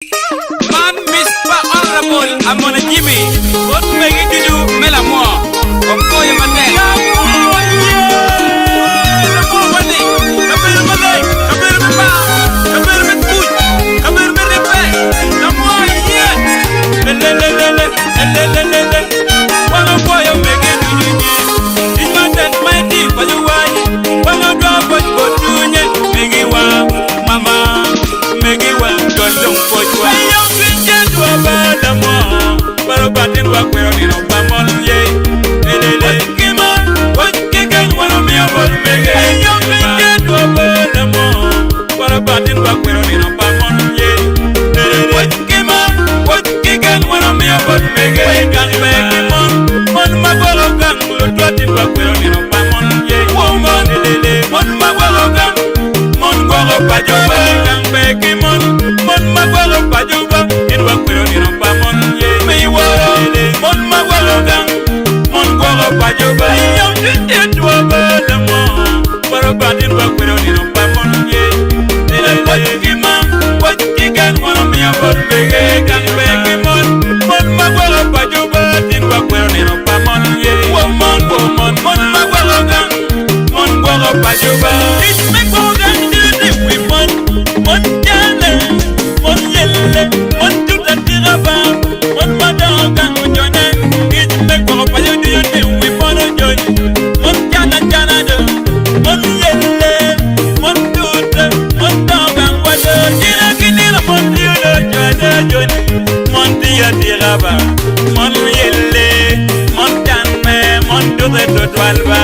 Man mic pa Honourable Amone Jimmy bot megi ducu me lamwo. Wapwoyo matek. Lamwo ye! Lamwo wani, kabedo maleng, kabedo me mar, kabedo me kuc, kabedo me ribbe. Lamwo ye! Lelelelele, lelelelele, wan wapwoyo megi ducu nye. Tic matek ma itiyo paco wanyi, wan wadwoko pwoc bot cunye megiwa mama. Megiwa jol dong pwocwa. Yom cwiny centwa ba lamwo Baro batin wa kwero nino pa mon ye Elele ki mon pwoc keken wan omiyo bot mege Yom cwiny centwa ba lamwo Baro batin wa kwero nino pa mon ye Elele pwoc ki mon pwoc keken wan omiyo bot mege Gang pe ki mon mon ma gwoko gang lutwatin wa kwero nino pa mon ye Wo mon elele mon ma gwoko gang Mon gwoko paco ba gang pe ki mon Mon ma gwoko paco ba gin wakwero nino pa mon ye mi woro Mon ma gwoko gang mon gwoko paco ba yom cwiny dit wa ba lamo Waro batin wakwero nino pa mon ye Pwoc ki mon pwoc ki gen mon omiyo bot mege gang pe ki mon Mon ma gwoko paco ba tin wakwero nino pa mon ye Wo mon wo mon mon ma gwoko gang Mon gwoko paco ba. Tic me gwoko gang tye i wi mon, mon jale, mon yelle, mon tute atika ba, mon ma dongo gang ojone. Tic me gwoko paco ducu tye i wi mon ojony, mon can acana do, mon yelle, mon tute, mon dongo gang wa do. Nino ki nino mon tiyo do jo ada joni, mon tiyo atika ba, mon yelle, mon canne, mon tute tutwal ba.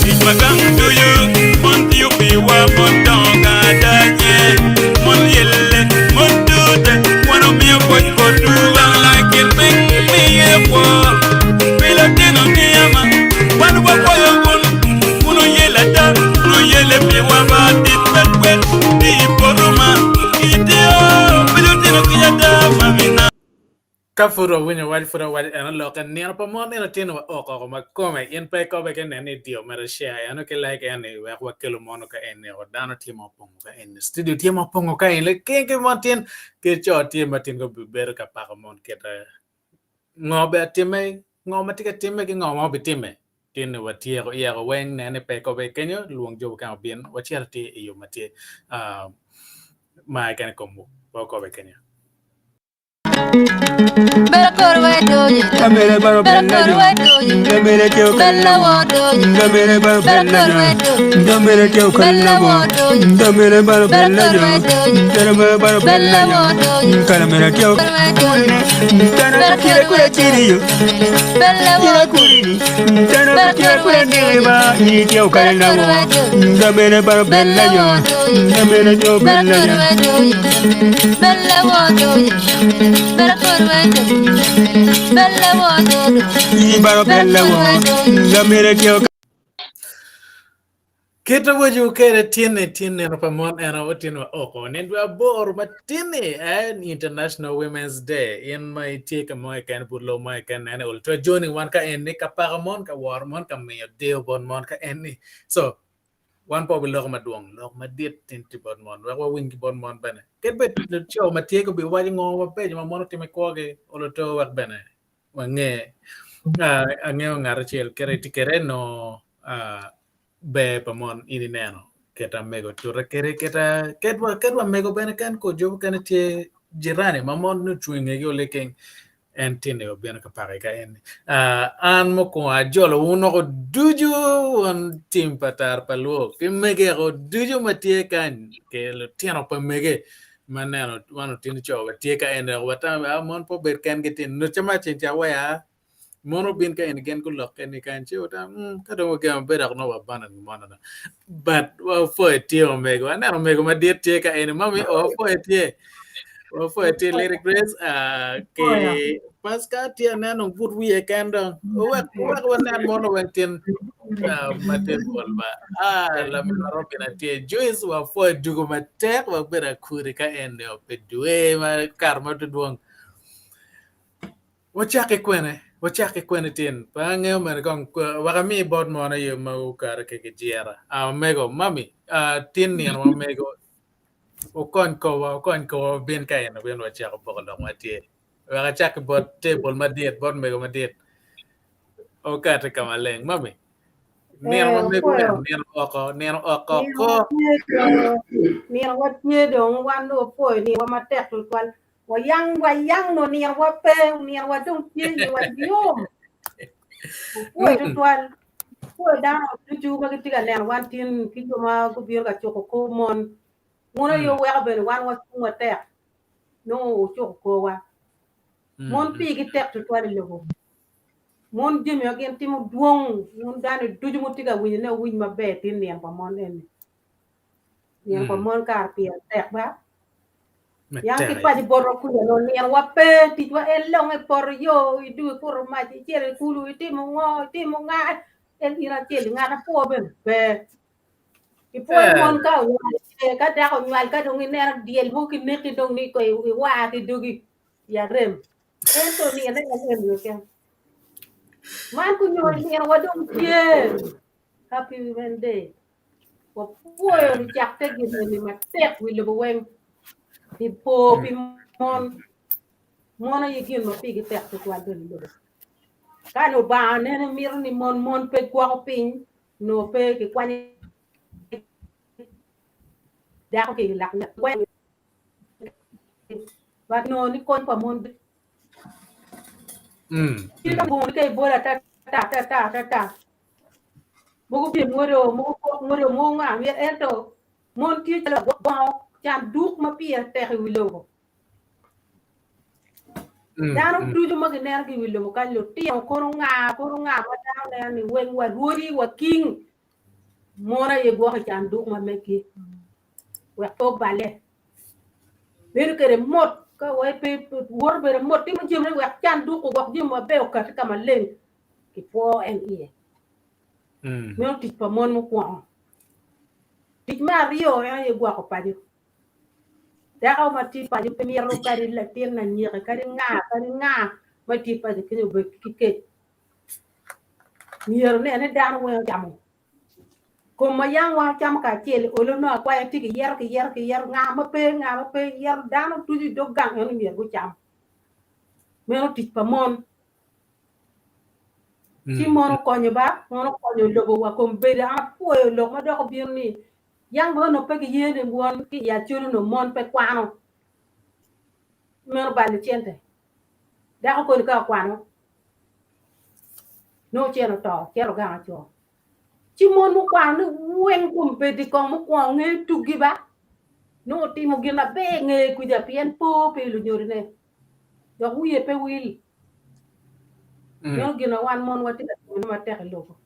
Tic ma gang ducu mon tiyo piwa mon dongo gang ada nye mon yelle mon tute wan omiyo pwoc botwu gang lakin piny miye kwo pi lutino niyama wan wapwoyo wun wun oyelle ada wun oyelle piwa ba tic me kwet ki i poto ma itiyo pi lutino kica ada mamina. Ka pud wawinyo wac pud awaco eno lokke nino pa mon nino tyen wa ok oko ma kome in pe ikobe ke nen ni diyo mere share eno ki like eni wek wakelo mono ka eni oko dano tye ma opongo ka eni studio tye ma opongo ka eni kin ki mon tyen ki co tye ma tyen gubedo ka pako mon kite ngo be atime ngo ma tye ka time ki ngo ma obitime tyen ni watyeko iyeko weng nen ni pe ikobe kenyo lwong jo mukene obin wacito atir i yo ma tye ma keken i komwu pe okobe kenyo. Kit awaco kede tinni tin nino pa mon en otin wa oko nin dwe aboro ma tinni eh, International Women's Day in ma itye ka mo keken but lobo mo keken nene ol twe joni wan ka en ni ka pako mon ka woro mon ka miyo deyo bot mon ka en ni so Wan pe wabiloko madwong, lok madit tin tye bot mon, wek wawiny ki bot mon bene. Kadi bed luco ma tye gubiwaco ngo mabeco ma mon otimo i kwogi, olo to wek bene wange. Ah, angeyo ngat acel kite itye kwede no ah, ber pa mon in ineno kit amego tute kwede kit kit wa kit wa mego bene ken ko jo mukene tye jirani ma mon nongo ocung i ngegi oliking En tye-ni obino ka paki ka en-ni. An mukwongo ajolo wun woko ducu, wun tim pa tar pa lwok, ki megeko ducu ma tye kany, ki lutino pa mege ma neno wan otino co watye ka eni dok watamo ni, mon pe obed kengi tin. Nucce ma ceng ca weya, mon obin ka eni gin gulokke ni kany, ci watamo mm, ka dong wagemo bedo dok nongo wabana ni mon ada. But wapwoyo tye omego, aneno omego madit tye ka eni, mami, wapwoyo tye. Wapwoyo tye Lady Grace, uh, ki Apwoyo. Pascal tye aneno but wiye ken dong. Wek wek wanen mono wek tin matin pol ba. Ah, laminwa Robin atye. Joyce wapwoyo dugo matek wabedo akuri ka en ni ope dwe ma kare ma dwong. Wacak ki kwene, wacak ki kwene tin. Pe angeyo mene kong wek ami bot mono aye ma okato ki kijira. Ah, omego, mami, ah, tin nino omego Wukony korwa, wukony korwa wubin ka eno bin wacako poko lok ma tye. Wek acak ki bot tebol madit, bot mego madit. Okati ka maleng. Mami, nino ma mego en, nino oko, nino oko ko. Nino wa tye dong wan dong wapwoyo nino wa matek tutwal. Wayang wayang no nino wa pe, nino wa dong tye ni wa yom. Wapwoyo tutwal. Apwoyo dano ducu ma gitye ka neno wan tin ki jo ma gubino ka cuko kor mon. Wun aye wuweko bene wan wacung matek nongo wucuko korwa. Mon pigi tek tutwal i lobo. Mon jami ma gin timo dwong wun dano ducu ma wutye ka winyone wuwiny maber tin nino pa mon eni. Nino pa mon kara pire tek ba. Yang ki paco botwa kuca nongo ninowa pe, ticwa en longe i poto yo, idwogo ikuto mac, icito i kulu, itimo ngo, itimo nga, en in acel ngat apwo bene pe. Ipwoyo mon ka onywal, ka dako onywal ka dong ineno dyel mogo kineki dong ni iwar ki dogi i arem. Ento nine en eni keken. Man kunyo ninowa dong tye. Happy Women Day. Wapwoyo nicakke gin eni matek wi lobo weng pi po pi mon. Mon aye gin ma pigi tek tutwal bene i lobo. Ka Lubanga nene mito ni mon mon pe gwoko piny nongo pe kikwanyo dako ki i lak but nongo ni kony pa mon tye ka ni ka ibolo atata atata atata Mogo pyem ngwede mogo kok ngwede mogo nga myel ento mon tye calo lagwok bongo canduk ma pire tek i wi lobo. Dano ducu ma gineno ki i wi lobo kany lutino kono nga kono nga ma dano neno ni weng wa rwodi wa king mon aye gwoko i canduk ma megi wek pe obale. Bedo kwede mot ka wa pe woto bedo mot timo jami wek canduk ogwok jami maber okati ka maleng. kipwo en iye. Meno tic pa mon mukwongo. Tic me aryo en aye gwoko paco. Dako ma tye paco pe mito kadi latin anyika, kadi nga, kadi nga ma tye paco kenyo obed ki kec. Myero nen ni dano weng ocamo. Kom ma yam wan wacamo kacel olo nongo akwaya tye kiyero kiyero kiyero nga ma pe nga ma pe yero dano ducu i dog gang eno myero gucam. Meno tic pa mon. Ci mon okonyo ba, mon okonyo lobo wa kom bedo an apwoyo lok ma dok obino ni yang bene onongo pe giye ni won ki i Acholi onongo mon pe kwano. Meno balo cente. Dako koni ka okwano nongo cen oto cito gang aco. Ci mon mukwano ni weng kom bedi kong mukwongo ngeyo tugi ba nongo otimo gin maber ngeye kuca pien po pi lunyodone dok wiye pe wil. Meno gin ma wan mon watye ka timone matek i lobo.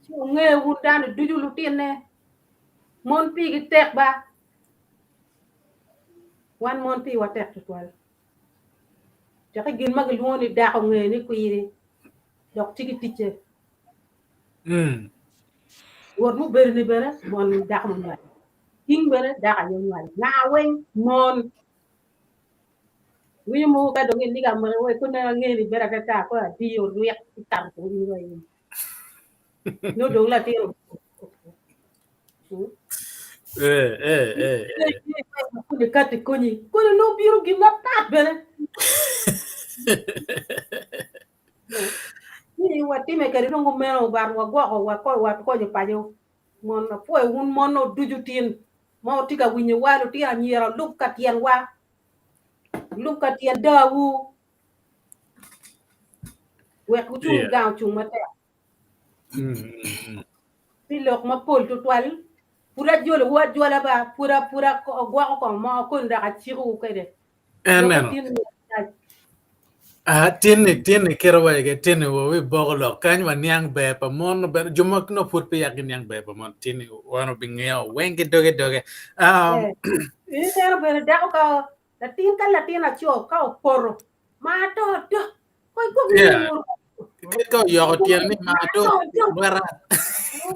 Ci wunge wun dano ducu lutinne, mon pigi tek ba. Wan mon piwa tek tutwal. Cok i gin ma gilwongo ni dako nge ni kwiri dok tye ki ticce. Rwot mubedo ni bene mon dako munywalo. King bene dako aye onywalo. Nga weng mon. Winyo mogo ka dong iliga mweke wek kun nongo angeyo ni bedo atata koro adiyo rwek ikato kong in wa in. Nongo dong latin Eh, eh, eh, eh. Kuni kati konyi. Kuni nongo bino gin mapat bene. Ni watime kede dong kumeno bar wagwoko wakonyo paco. Mon apwoyo wun mon ducu tin ma wutye ka winyowa lutino anyira wulub ka tyenwa wulub ka tyen dawu wek wucung Yeah. gang ocung matek Mm, mm, mm. pi lok mapol tutwal pud ajolowu ajola ba pud pud agwoko kong mo koni dok acikowu kwede En lok neno. atin ni Ah, tinni tinni kite wa ige tinni wa wi boko lok kany wa niang ber pa mon bene jo ma no pud peya giniang ber pa mon tinni wan obingeyo weng ki doge doge. Um, Eh, ineno bene dako ka latin ka latin aco ka opoto. Ma to do. Koy gwok Yeah. Kit ka oyoko tyen ni ma do lweta.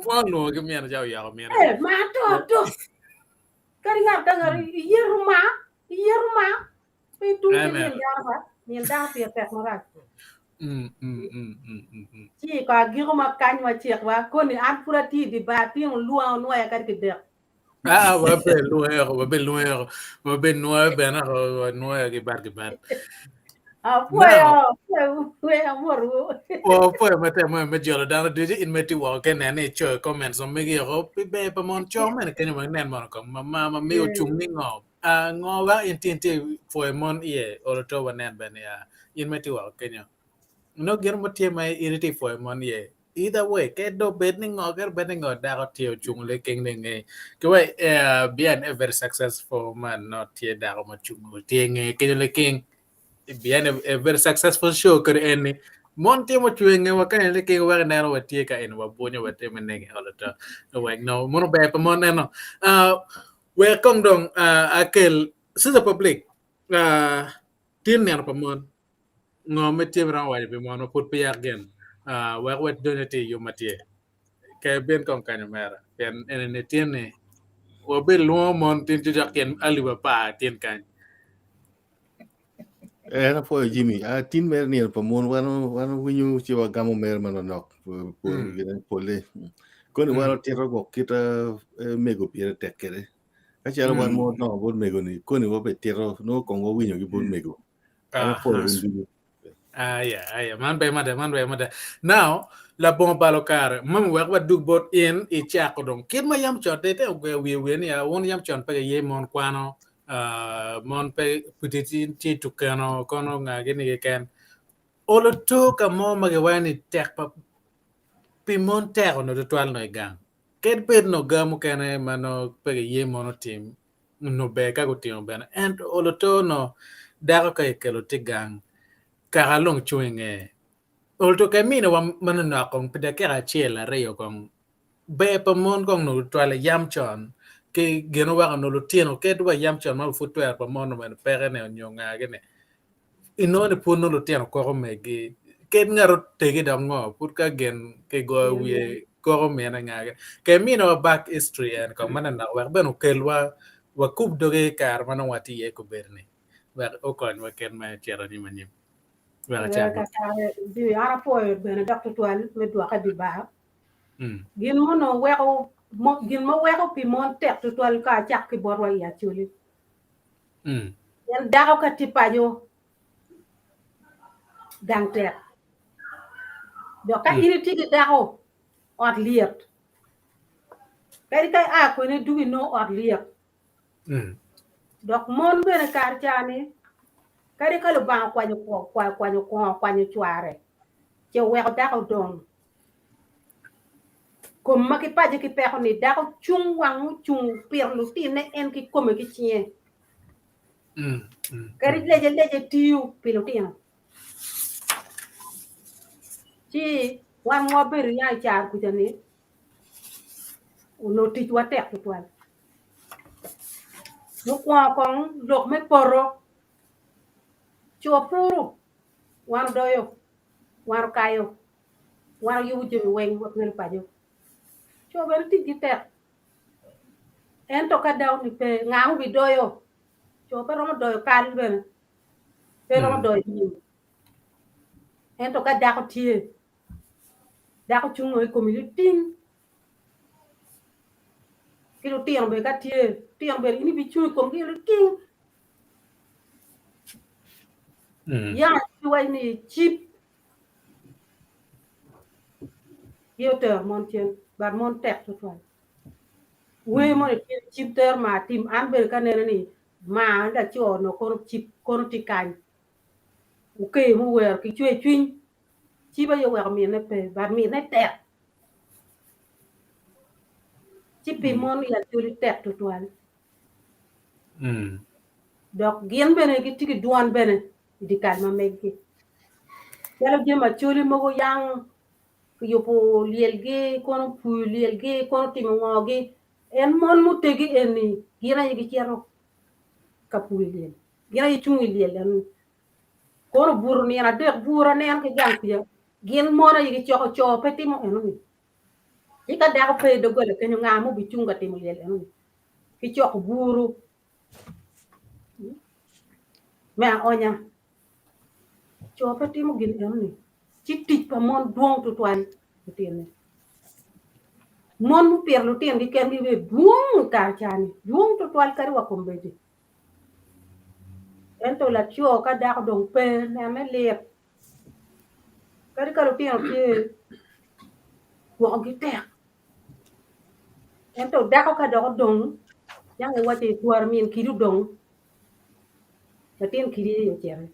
Kwa onwongo ki myeno ca oyoko myeno. Eh, ma to do. Kadi ngat ka ngat iyeto ma, iyeto ma. Pe itung ki Amen. min dano ba, min dano pire tek marac. Mm, mm, mm, mm, mm, mm. Ci ko agiko ma kany wa cik wa koni an pud atye i di bar atingo lwongo nwoya kadi kidek. Ah, wabe lwongo, wabe lwongo, wabe nwoyo bene, nwoyo ki bat ki bat. Apwoyo, apwoyo, apwoyo amorwu. Apwoyo matek mo me jolo dano ducu in ma itye woko ke nene icoyo comments ma megi oko pi ber pa mon co mene kenyo wek nen mono kong ma ma ma miyo ocung ni ngo. Ah, ngo wek in tye tye pwoyo mon iye olo to wanen bene ya in ma itye woko kenyo. Nongo gin mo tye ma in itye pwoyo mon iye. Either way, kadi dong bed ni ngo, kadi bed ni ngo, dako tye ocung liking ni nge. Ki wai, eh, bien a very successful man, no tye dako ma cung tye nge kenyo liking. Bien a, a very successful show kadi en ni. Mon tye mucwe nge wa kenyo liking wek ineno wa tye ka eno wa bwonyo wa tye me nege olo to. Wek no, mono ber pa mon eno. Uh, wek kong dong, uh, akel, Sister Public, uh, tin neno pa mon. Ngo ma tye romo waco pi mon ma pud peya gin wek wadonyo tye i yub ma tye ke bin kong kanyo mera pien enini tin ni wabe lwongo mon tin cocok tyen alip apar tin kany. En apwoyo Jimmy. Ah, tin mere nino pa mon wan wan winyo ci wagamo mere manonok pole. Koni wan otito gwok kita mego pire tek kede. Ka calo wan mo dongo bot mego ni koni wabe tito nongo kong wawinyo gi bot mego. Aya, aya, man ber mada, man ber mada. Now, labongo balo kare, mami wek wadug bot in icako dong. Kit ma yam con, te te ogwe wiye wiye ni, wun yam con pe giye mon kwano, uh, mon pe pudi tye tukeno kono nga gini keken. Olo to ka mo ma giwaco ni tek pa pi mon tek onongo tutwal no i gang. Kadi bed no ga mukene ma no pe giye mon otim, onongo ber ka gutimo bene ento olo to no dako ka ekelo tye gang kaka long cung inge olo to ka imine wa manonok kong pi dakika acel aryo kong ber pa mon kong onongo tutwale yam con ki gin oweko onongo lutino kadi wa yam con ma pud twero pa mon omene peke ne onyo nga gini inongo ni pud nongo lutino koko megi kadi ngat otegi dok ngo pud ka gin kigoyo wiye koko mine nga ke mino wa back history en kong manonok wek bene okelwa wakub doge i kare ma nongo watye iye kobedini wek okonywa kit me cito anyim anyim wek acak Kakare, Jimmy, an apwoyo bene dok tutwal me dwoke di bar. Gin ma onongo weko gin ma weko pi mon tek tutwal ka acak ki botwa i Acholi. Pien dako ka tye paco gang tek. Dok ka in itye ki dako ot lyet. Kadi ka ia kwene dugi nongo ot lyet. Dok mon bene kare ca-ni kadi ka Lubanga okwanyo kwanyo kwongo kwanyo cware ce oweko dako odong kom ma ki paco ki peko ni dako cung wang ocung pito lutine en ki kome ki cinge kadi lece lece tiyo pi lutino ci wan ma wabedo ya i caro kuca ni onongo ticwa tek tutwal mukwongo kong lok me poto co puru wan odoyo wan okayo wan oyubo jami weng wakelo paco co bene ticgi tek ento ka dako ni pe nga ma obidoyo co pe romo doyo kal bene pe romo doyo nyim ento ka dako tye dako cungo i komi liting ki lutino bene ka tye lutino bene in ibicung i komgi liting Yam iwaco ni cip ye otero mon cen but mon tek tutwal wer moni tye cip tero mar tim an bene ka aneno ni mar laco onongo kono cip kono tye kany okeyo muwero ki cwer cwiny cip aye oweko mine pe but mine tek ci pi mon i acholi tek tutwal. Dok gin bene gitye ki dwon bene i dyekal ma meggi. Calo jami acholi mogo yang kiyubo lyelgi, kono opuyo lyelgi, kono otimo ngogi, en mon mutegi eni gin aye gicito ka puyo lyel, gin aye cung i lyel enoni. Kono obuto nino adek bura nen ki gang kuca gin mon aye gicoko co pe timo enoni. Ci ka dako pe i doggola kenyo nga ma obicung ka timo lyel enoni? Ki coko buru me aonya. Co pe timo gin enoni. Ci tic pa mon dwong tutwal lutine. Mon mupito lutinogi kengi bene dwong i kare ca-ni, dwong tutwal kadi wa kombeddi. Ento laco ka dako dong pe nene lit kadi ka lutino tye gwokogi tek ento dako ka dok odong yang iwaco ni twaro min kidi odong latin kidi aye ocito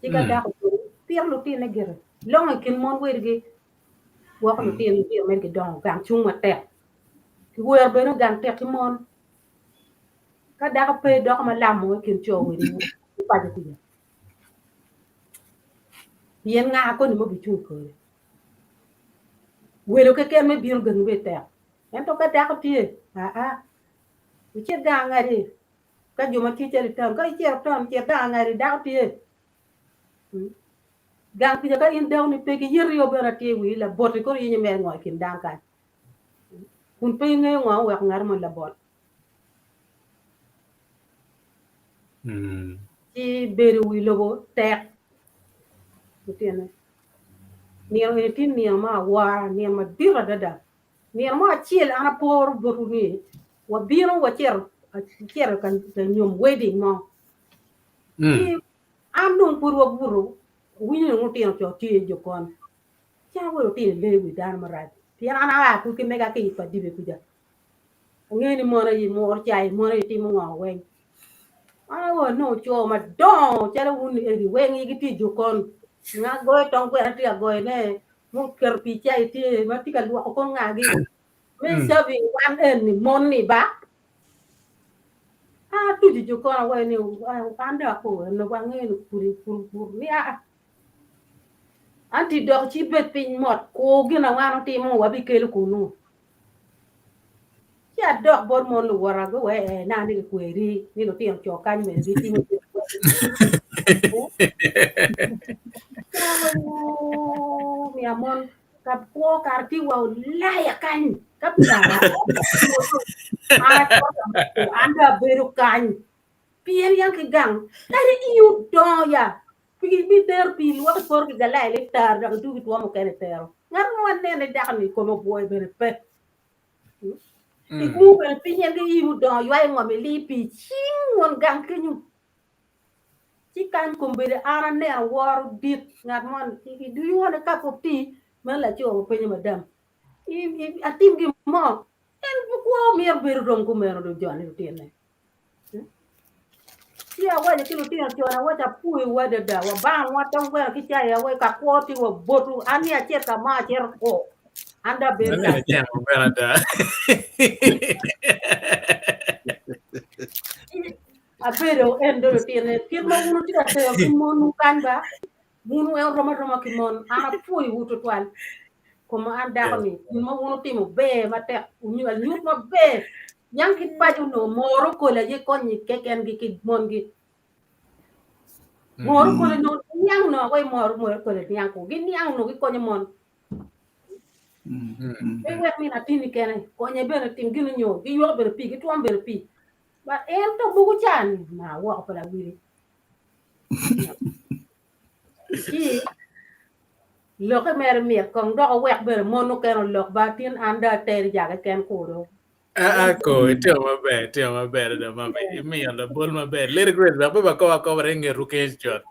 ci ka dako odong pito lutine gire longo i kin mon wedigi gwoko lutino lutino mere gidongo gang cung matek. Kiwero bene gang tek ki mon. Ka dako pe doko ma lamo i kin co wede i paco kuca. Pien nga koni ma obicung i kore? Welo keken me bino gangi bene tek. Ento ka dako tye, aa, icit gang angadi ka jo ma tye calo i taun, ka icito taun cit gang angadi dako tye. Gang kuca ka in dakoni pe giyeti o bene atir i wii laboti koro yenyo mere ngo i kin dano kany. Kun pe ingeyo ngo oweko ngat moni labot. Ci bedo i wi lobo tek lutine. Nino eni tye nino me awora, nino madit adada. Nino mo acel an aporo botwu ni wabino wacito acito ka nyom wedding mo. Ci an dong pud wabuto winyo ni lutino co tye i jokon. Ci an aweyo lutino i lee wi dano marac pien an aa pud ki mega ki i pa dibe kuca. Angeyo ni mon aye muro cai, mon aye timo ngo weng. An aweyo anongo co madongo calo wun ni eni weng gitye i jokon. Nga goyo tong gweno tye ka goyone, muketo pii cai tye ma tye ka lwoko kor ngagi. Me serving wan eni mon ni ba. An atuco jokon awaco ni an dong ako angeyo ni pur pur pur ni aa. Anti dok ci bed piny mot kur gin a wan otimo wabikelo kunu. Ci adok bot mon luwota guwe ee na ni gikweri ni lutino co kany bene gitimo miya mon ka kwo kare tye wa olaya kany ka an dong abedo kany pien yang ki gang kadi in odongo ya Bidero pii lwok i poto ki galai ni tar dok idwogo itwo mukene itero. Ngat mo anene dako ni kome obwoyo bene pe. Igungo bene piny en ki in odongo ywayo ngom ili pii cing won gang kenyo. Ci kany kombeddi an aneno woro dit ngat mo ni do you want a cup of tea? Meno laco openyo madam. Atim gin mo en kwo myero bedo rom kumeno do joni lutine. Ci awaco ki lutino con awaco apwoyowu adada wabango tong gweno ki cai awaco ka kwo tye wa botwu an ni acit ka mo acito kwo an dong abedo Aneno ceng maber ada. Abedo en dong lutine kit ma wun wutye ka tero ki monwu kany ba wun weng wurom aroma ki mon an apwoyowu tutwal kom an dako ni gin ma wun wutimo ber matek anyut maber Yang ki paco onongo moro kol aye konyi kekengi ki mongi. Moro kol onongo niang no wai moro moro kol niang ko giniang no gikonyo mon. Pe wek min atini kene konye bene tim gin onyo giyweko bene pii gitwom bene pii. But en to buku can ma woko pa lawili. Ci lokke mere mit kong dok owek bene mon mukene olok ba tin an dong ateri jake ken kudo. Aa ko itimo maber, itimo maber adada mami. Imiyo labol maber. Lady Grace, wek pe wakob akoba ni ngetu kec cut.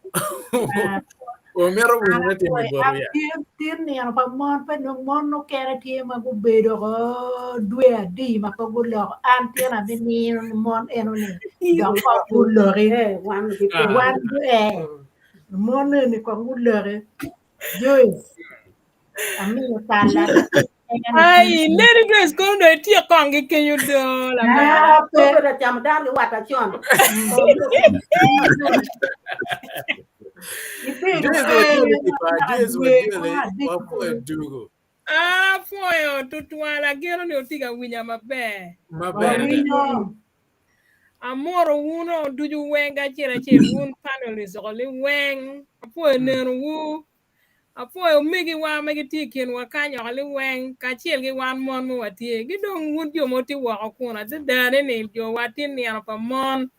Wamito winyo me timo bot ya. Tin nino pa mon pe nong mon mukene tye ma gubedo ko dwe adi ma pe guloko an tin abimiyo ni mon eno ni dok kong guloki Wan wan eh mon eni kong guloki Joyce amiyo tala Ai, Lady Grace kono dong ityek kong ki kenyo do lamera. Ah, pe. Obedo camo dano ki wat acon. Ibedo Joyce pe wajoli ki ba, naka Joyce dwe wajoli, mo adek wapwoyo dugu. An apwoyo tutwal, ageno ni wutye ka winya maber. Maber adada. Wawinyo. Amoro wuno ducu weng acel acel wun panelists oko liweng. Apwoyo nenowu. Apwoyo omegiwa ma gitye i kinwa kany oko liweng kacel ki wan mon ma watye ki dong wun jo ma wutye woko kun adada ni ni jo wa tye nino pa mon.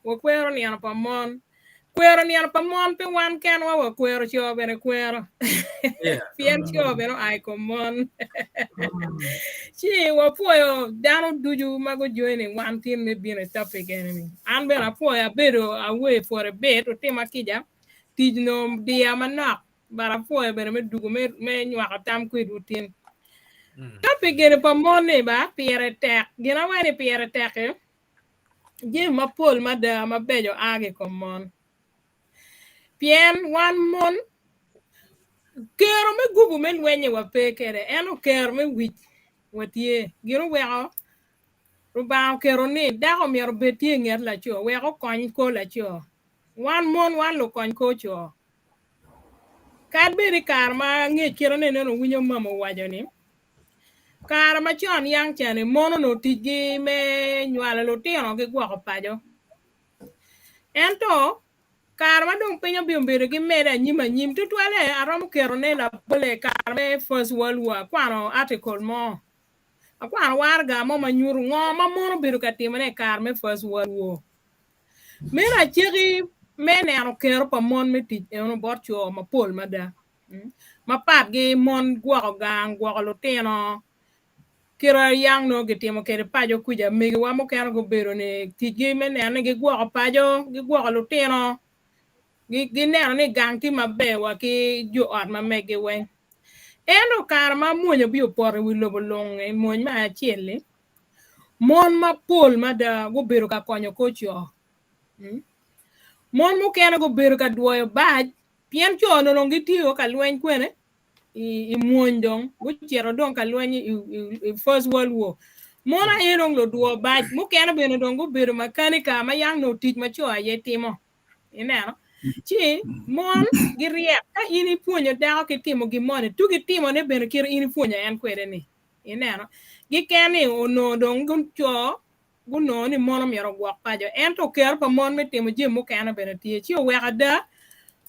Wakwero nino pa mon. Kwero nino pa mon pe wan kenwa wakwero co bene kwero. Pien co bene oa i kom mon. Ci wapwoyo dano ducu ma gujoini wan tin me bino i topic eni. An bene apwoyo abedo away for a bit otima kica tic nongo diya manok but apwoyo bene me dugo me, me nywako tam kwedwu tin. Topic eni pa mon ni ba pire tek. Gin awaco ni pire tek-ki jami mapol mada mabeco a ki i kom mon. Pien wan mon kero me gubu me lwenye wape kwede ento kero me wic watye. Gin oweko Rubanga oketo ni dako myero obed tye i nget laco wek okony kor laco. Wan mon wan lukony kor co. Kadi bed i kare ma angec kite ni nene owinyo mama owaco ni kare macon yang cani mon onongo ticgi me nywalo lutino ki gwoko paco. Ento kare ma dong piny obino bedo ki mede anyim anyim tutwalle aromo ketone labolle i kare me First World War akwano article mo akwano waraga mo ma nyuto ngo ma mon obedo ka timone i kare me First World War. Meno aceki me neno kero pa mon me tic eno bot co mapol mada. Mapat gi mon gwoko gang, gwoko lutino, kite yang nongo gitimo kwede paco kuca megiwa mukene gubedo ni ticgi me neno ni gigwoko paco, gigwoko lutino, gineno ni gang tye maber wa ki jo ot ma megi weng. Ento kare ma mwony obino poto i wi lobo lung i mwony me acel-li, mon mapol mada gubedo ka konyo kor co. Mon mukene gubedo ka dwoyo bac pien co onongo gitye ka lweny kwene i mwony dong gucito dong ka lweny i First World War. Mon aye dong ludwo bac mukene bene dong gubedo makanika ma yang nongo tic ma co aye timo. Ineno? Ci mon giryek ka in ipwonyo dako ki timo gin moni tugi timone bene kit in ipwonyo en kwede ni. Ineno? Giken ni onongo dong co gunongo ni mon omyero ogwok paco ento kero pa mon me timo jami mukene bene tye ci oweko ada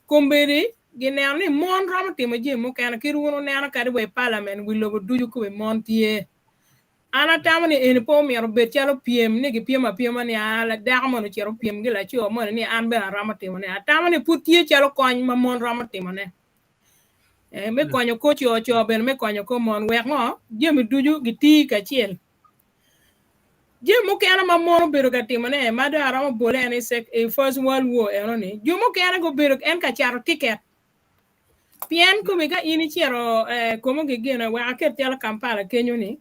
kombeddi gineno ni mon romo timo jami mukene kit wun wuneno kadi wa i parliament wi lobo ducu kome mon tye. An atamo ni eni pe omyero obed calo pyem ni gipyem apyema ni a dako moni ocito opyem ki laco moni ni an bene aromo timone. Atamo ni pud tye calo kony ma mon romo timone me konyo kor co, co bene me konyo kor mon wek ngo jami ducu giti kacel. Jami mukene ma mon obedo ka timone ma dong aromo bole en i First World War enoni jo mukene gubedo en ka cato tiket Pien komi ka in icito komo gigene wek aket calo Kampala kenyo ni,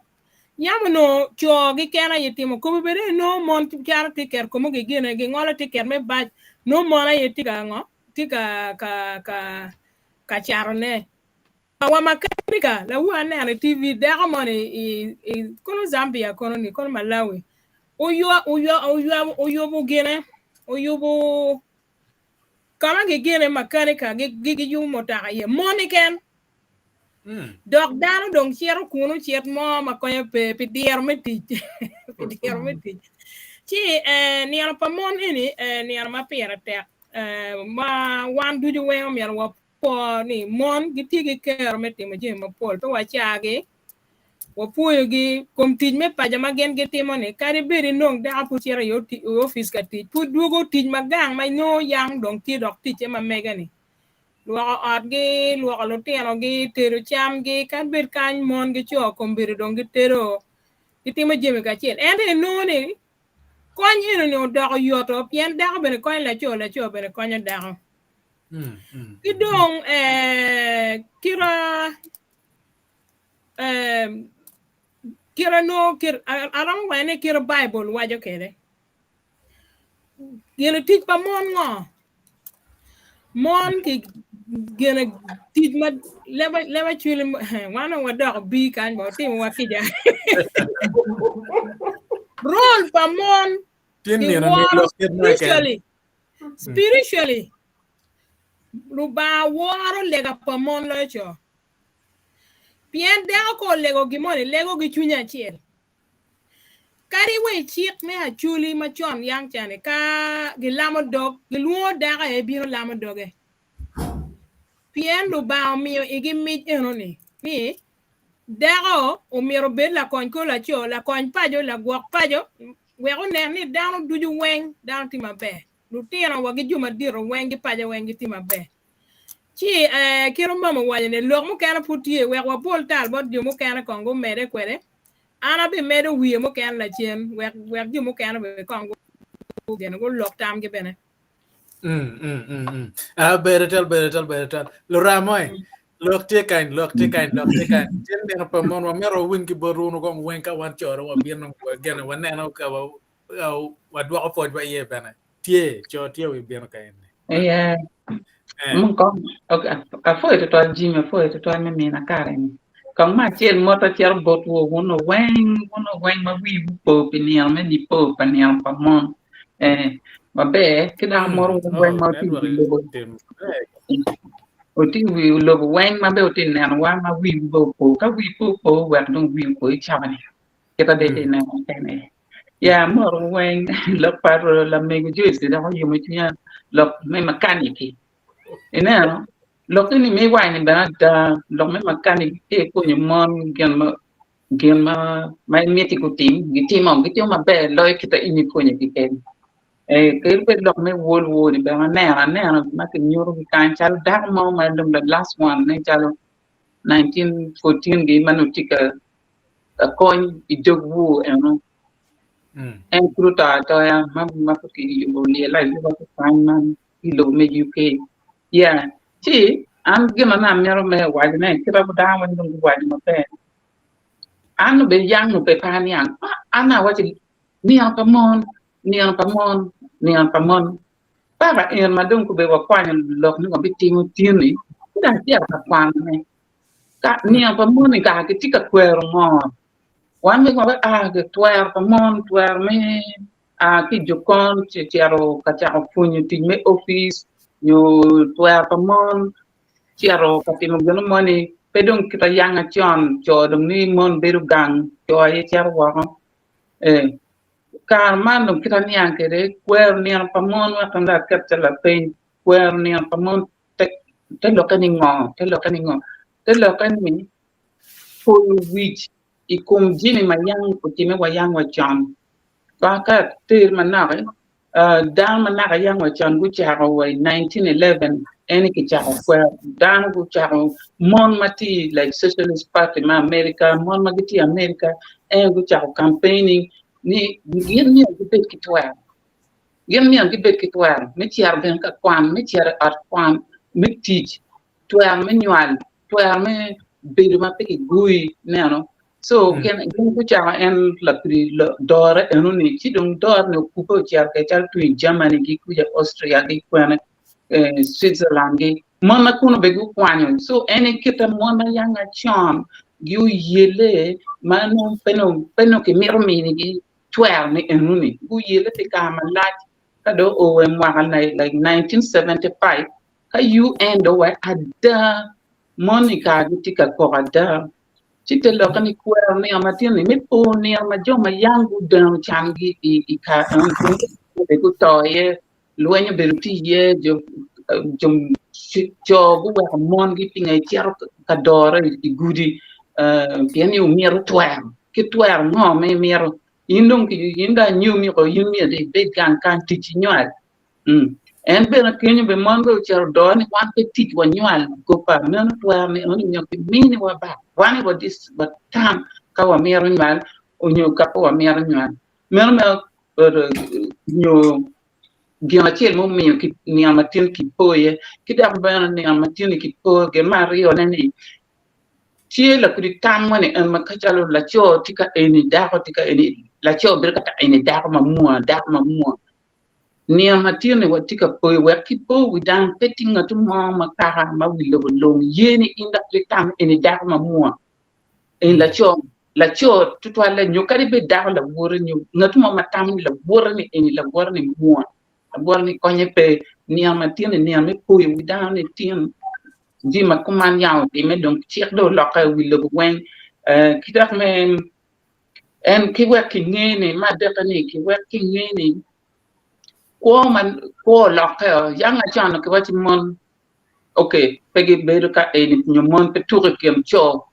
yam onongo co keken aye timo komi bene inongo mon cato tiket komo gigene gingolo tiket me bac nongo mon aye tye ka ngo tye ka ka ka ka catone. Wa makanika lawu aneno i TV dako moni i i kono Zambia kono ni kono Malawi oywa oywa oywa oyubo gine oyubo Ka ma gigene makanika giyubo mutoka iye mon keken. Dok dano dong cito kunu cit mo ma konyo pe pi diro me tic. Pi diro me tic. Ci eh, nino pa mon eni eh, nino ma pire tek eh, ma wan ducu weng omyero wapo ni mon gitye ki kero me timo jami mapol pe wacagi. Wapwoyogi kom tic me paco ma gin gitimo-ni. Kadi bed inong dako pud cito i opic ka tic, pud dwogo tic ma gang ma inongo yang dong tye dok ticce ma mege-ni. Lwoko otgi, lwoko lutinogi, tedo camgi, kadi bed kany mon ki co kombeddi dong gitedo, gitimo jami kacel. Ento inongo ni kony eno-ni odoko yoto pien dako bene konyo laco, laco bene konyo dako. Ki dong kite Kite nongo kit aromo waco ni kite Baibul waco kwede. Gin tic pa mon ngo? Mon ki gin tic ma leb acwili wan dong wadoko bii kany ba otimo wa kica. Role pa mon kiworo spiritually spiritually Lubanga woro lega pa mon loyo co. Pien dako ka olego gin moni, lego ki cwinye acel. Kadi wa i cik me Acholi macon yang ca-ni, ka gilamo dog, gilwongo dako aye bino lamo doge. Pien Lubanga omiyo igi mic enoni, ni dako omyero obed lakony kor laco, lakony paco, lagwok paco, wek onen ni dano ducu weng dano tye maber. Lutino wa ki jo madito weng ki paco weng gitye maber. Ci eh, kit ma mama owaco ni lok mukene pud tye wek wabol tal bot jo mukene kong gumede kwede. An abimedo wiye mukene lacen wek wek jo mukene bene kong gugene gulok tamgi bene. Mm, mm, mm, mm. Ah, bedo tel, bedo tel, bedo tel. Luramoy, lok tye kany, lok tye kany, lok tye kany. Tyen nino pa mon, wamito wawiny ki bot wunu kong weng ka wan coro wabino gene waneno ka wadwoko pwocwa iye bene. Tye, co tye wibino ka eni. Yeah. Eh. Mun kong, ok, apwoyo tutwal Jimmy, apwoyo tutwal me mina kare ni. Kong me acel mot acito botwu wun weng, wun weng ma wiwu po pi nino me nipo pa nino pa mon. Eh, maber, ki dok mot wun weng Oh, ma wutye i network wi lobo. tim maber. Wutye i wi lobo weng ma bene wutye ka nenowa ma wiwu bene opo. Ka wiwu pe opo, wek dong wiwu opo i cawa-ni. Kita dong itye ka neno kene. Ya mot weng lok pa lamego Joyce dok oyomo cwinya lok me makaniki. Ineno lok ni me iwaco ni bene ada lok me makaniki tye pwonyo mon gin ma gin ma ma imiti gutim gitimo gitimo maber loyo kit ma in ipwonyogi kede. Eh, kadi bed lok me wol wol-li bene aneno aneno ma kinyutogi kany calo dako mo ma dong the last one nen calo 1914 gi ma nongo tye ka ka kony i dog wor eno. En pud oto atoya ma ma pud kiyubo lyelle ayuba ki kany man i lobo me UK. Yeah, ci an gin ma amito me wacone kit ma dano weng dong guwaco maber an obedo yang nyo pe pe aniang an awaco nino pa mon, nino pa mon, nino pa mon paka en ma dong kobedo wakwanyo lok ni wabitimo tin-ni ci dong acito ka kwanone Ka nino pa mon-ni kara gitye ka kwero ngo? Wan bene wawaco aa twero pa mon twero me a ki i jokon cito ka cako pwonyo tic me opic nyo twero pa mon cito ka timo gin moni pe dong kit ayanga con co dong ni mon bedo gang co aye cito woko ee kare man dong kit aniang kwede kwero nino pa mon wek dong aket calo lapeny kwero nino pa mon te lokke ni ngo? Te lokke ni ngo? Te lokke ni poyo wic i kom jami ma yam otimme wa yam wa con. Ka atir manok, dano ma naka yam wa con gucako wa i 1911 eni kicako kwero dano gucako mon ma tye like Socialist Party me America, mon ma gitye i America eni gucako campaigning ni gin myero gubed ki twero. Gin myero gibed ki twero me cito bene ka kwan, me cito i ot kwan, me tic, twero me nywal, twero me bedo ma pe kigoyi ineno. So gin gucako en lapidi dore enoni ci dong dore-ni okubbe ocito kwede calo tung i Germany gi kuca Austria gi kwene Switzerland gi mon ma kunu bene gukwanyo so en aye kite mon ma yanga con gi oyelle ma nongo pe nongo kimito minigi twero ni enoni guyelle pi kare malac ka dong oo i mwaka like 1975 ka UN dong owaco ada moni kara gitye ka koko ada ci te lokke ni kwero nino matino ni me po nino ma jo ma yam gudeno cangi i kare eno guto iye lweny obedo tye iye jo co guweko mongi pingo icito ka dore i gudi pien ni wumito twero ki twero ngo ma imito in dong in dong anyomi oko in myero dong ibed gang kany tic inywal en bene kenyo bene mon bene ocito odore ni wan pe tic wanywal goba meno twero ni eno nyo kiminiwa ba wan aye watam ka wamito nywal onyo ka pe wamito nywal meno nyo gin acel ma omiyo nino matin kipo iye ki dok bene nino matin ni kipo gin me aryone ni tye lakudi tam moni en ma ka calo laco tye ka eni dako tye ka eni laco bedo ka eni dako mamwa dako mamwa nino matin ni watye ka poyo wek kipo wi dano pe tye ngat mo ma kaka ma wi lobo lung ye ni in dok itam eni dako mamwa Eni laco, laco tutwalle nyo kadi bed dako lawote nyo ngat mo ma tamo ni lawote ni eni lawote ni mwa, lawote ni konye pe, nino ma tin ni nino me poyo wi dano ni tin jami ma kuman yam otime dong cik dong olokke i wi lobo weng ki dok me. En ki wek kinge ni me adeke ni ki wek kinge ni kwo ma kwo olokke o yang acon kiwaci mon ok pe gibedo ka eni nyo mon pe tuko i kin co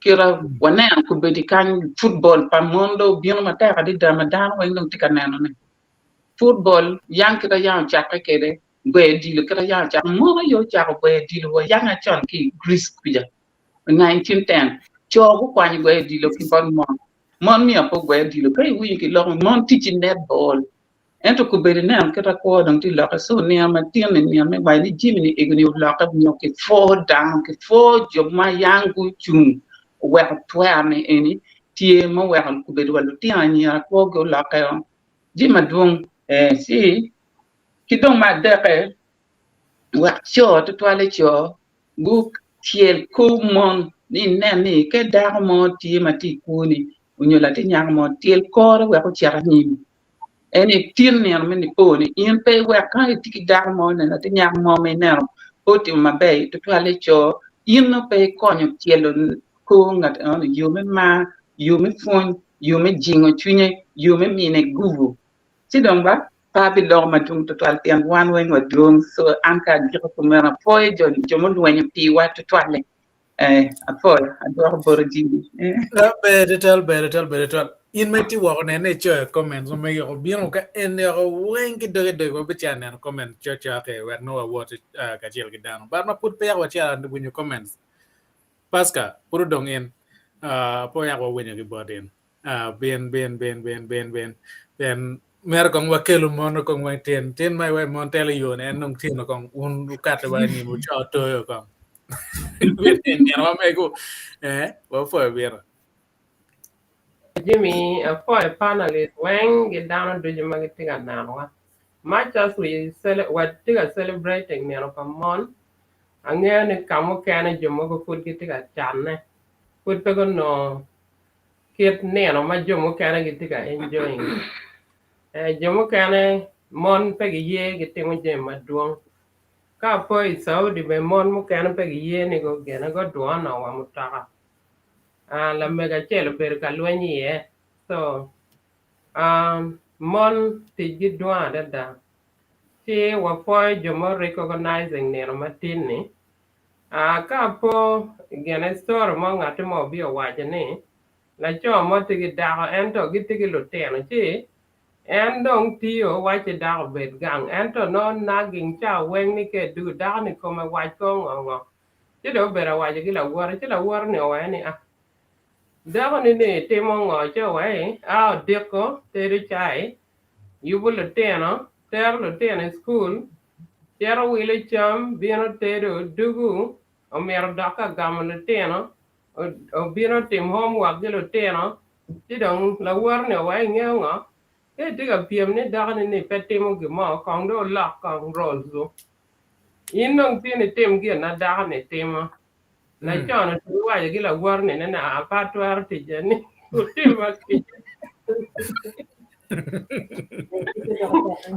kita waneno kobedi kany football pa mon dong obino matek adada ma dano weng dong tye ka neno ne football yang kita yang ocakke kwede gweyo odilo kita yang ocako mon aye ocako gweyo odilo wa yang acon ki i Greece kuca i 1910 co gukwanyo gweyo odilo ki bot mon mon myero pe ogwe odilo ka iwinyo kiloko mon tic i netball Ento kobedo ineno kit ma kwo dong tye lokke so nino ma tin-ni nino me waco ni jami-ni ego-ni olokke nyo kipwo dano kipwo jo ma yang gucung oweko twero-ni eni tye ma oweko kobedo wa lutino anyira kwogi olokkeo jami madwong ee ci ki dong me adekke wek co tutwalle co gutyel kor mon ni inen ni ka dako mo tye ma tye i kwoni onyo latin nyako mo tyel kore wek ocit anyim. En aye tin nino me nipo ni in pe iwek ka itye ki dako mo nyo latin nyako mo ma ineno pe otimo maber tutwalle co in nongo pe ikonyo tyelo kor ngat enoni yo me mar, yo me pwony, yo me jingo cwinye, yo me mine gubu. Ci dong ba pe abiloko madwong tutwal pien wan weng wadwong so an ka agiko kumeno apwoyo jo mulwenyo piwa tutwalle. Eh, apwoyo, adwoko boti jami. Eh. Ber tutwal, ber tutwal, ber tutwal. In ma itye woko nene icoyo comments ma megi oko bino ka en oko weng ki doge doge wabica neno comment cokcoki wek nongo wawot uh, kacel ki dano. But ma pud peya wacito winyo comments. Pasca, pud odong in. Uh, pe oyak wawinyo ki bot in. Ah, bin, bin, bin, bin, bin, bin. Pien mero kong wakelo mon kong weng tin. Tin ma iwe mon telo yo ne en dong tino kong un ukate wa ni uco toyo kong. Bin nino wa mego. Eh, wapwoyo bino. Jimmy, apwoyo panelist weng gi dano ducu ma gitye ka nenowa. Much as we cele watye ka celebrating nino pa mon, angeyo ni ka mukene jo mogo pud gitye ka canne, pud pe gunongo kit nino ma jo mukene gitye ka enjoying. Eh, jo mukene mon pe giye gitimo jami madwong. Ka apo i Saudi bene mon mukene pe giye ni gugine gudwono wa mutoka. Ah, lamego acel obedo ka lweny iye. So, ah, mon ticgi dwong adada. Ci wapwoyo jo ma recognizing nino matin-ni. Ah, ka apo gine story mo ngati mo obino owaco ni laco mo tye ki dako ento gitye ki lutino ci en dong tiyo wacci dako obed gang ento nongo nagging ca weng ni ka edwogo dako ni kome wac ko ngo ngo ci dong obedo awaco ki lawote ci lawote ni owaco ni ah dako ni ni timo ngo ci owaci a odiko tedo cai yubo lutino tero lutino i cukul Cito wilo cam, bino tedo, dugu, omito dok ka gamo lutino, obino tim homework ki lutino, ci dong lawote-ni oweko ingeyo ngo? Ka itye ka pyem ni dakoni ni pe timo gin mo, kong dong wulok kong roles-wu. In dong tin itim gin ma dako-ni timo. Laco-ni otugi waco ki lawote-ni ni aa pe atwero ticce ni wutimma kica.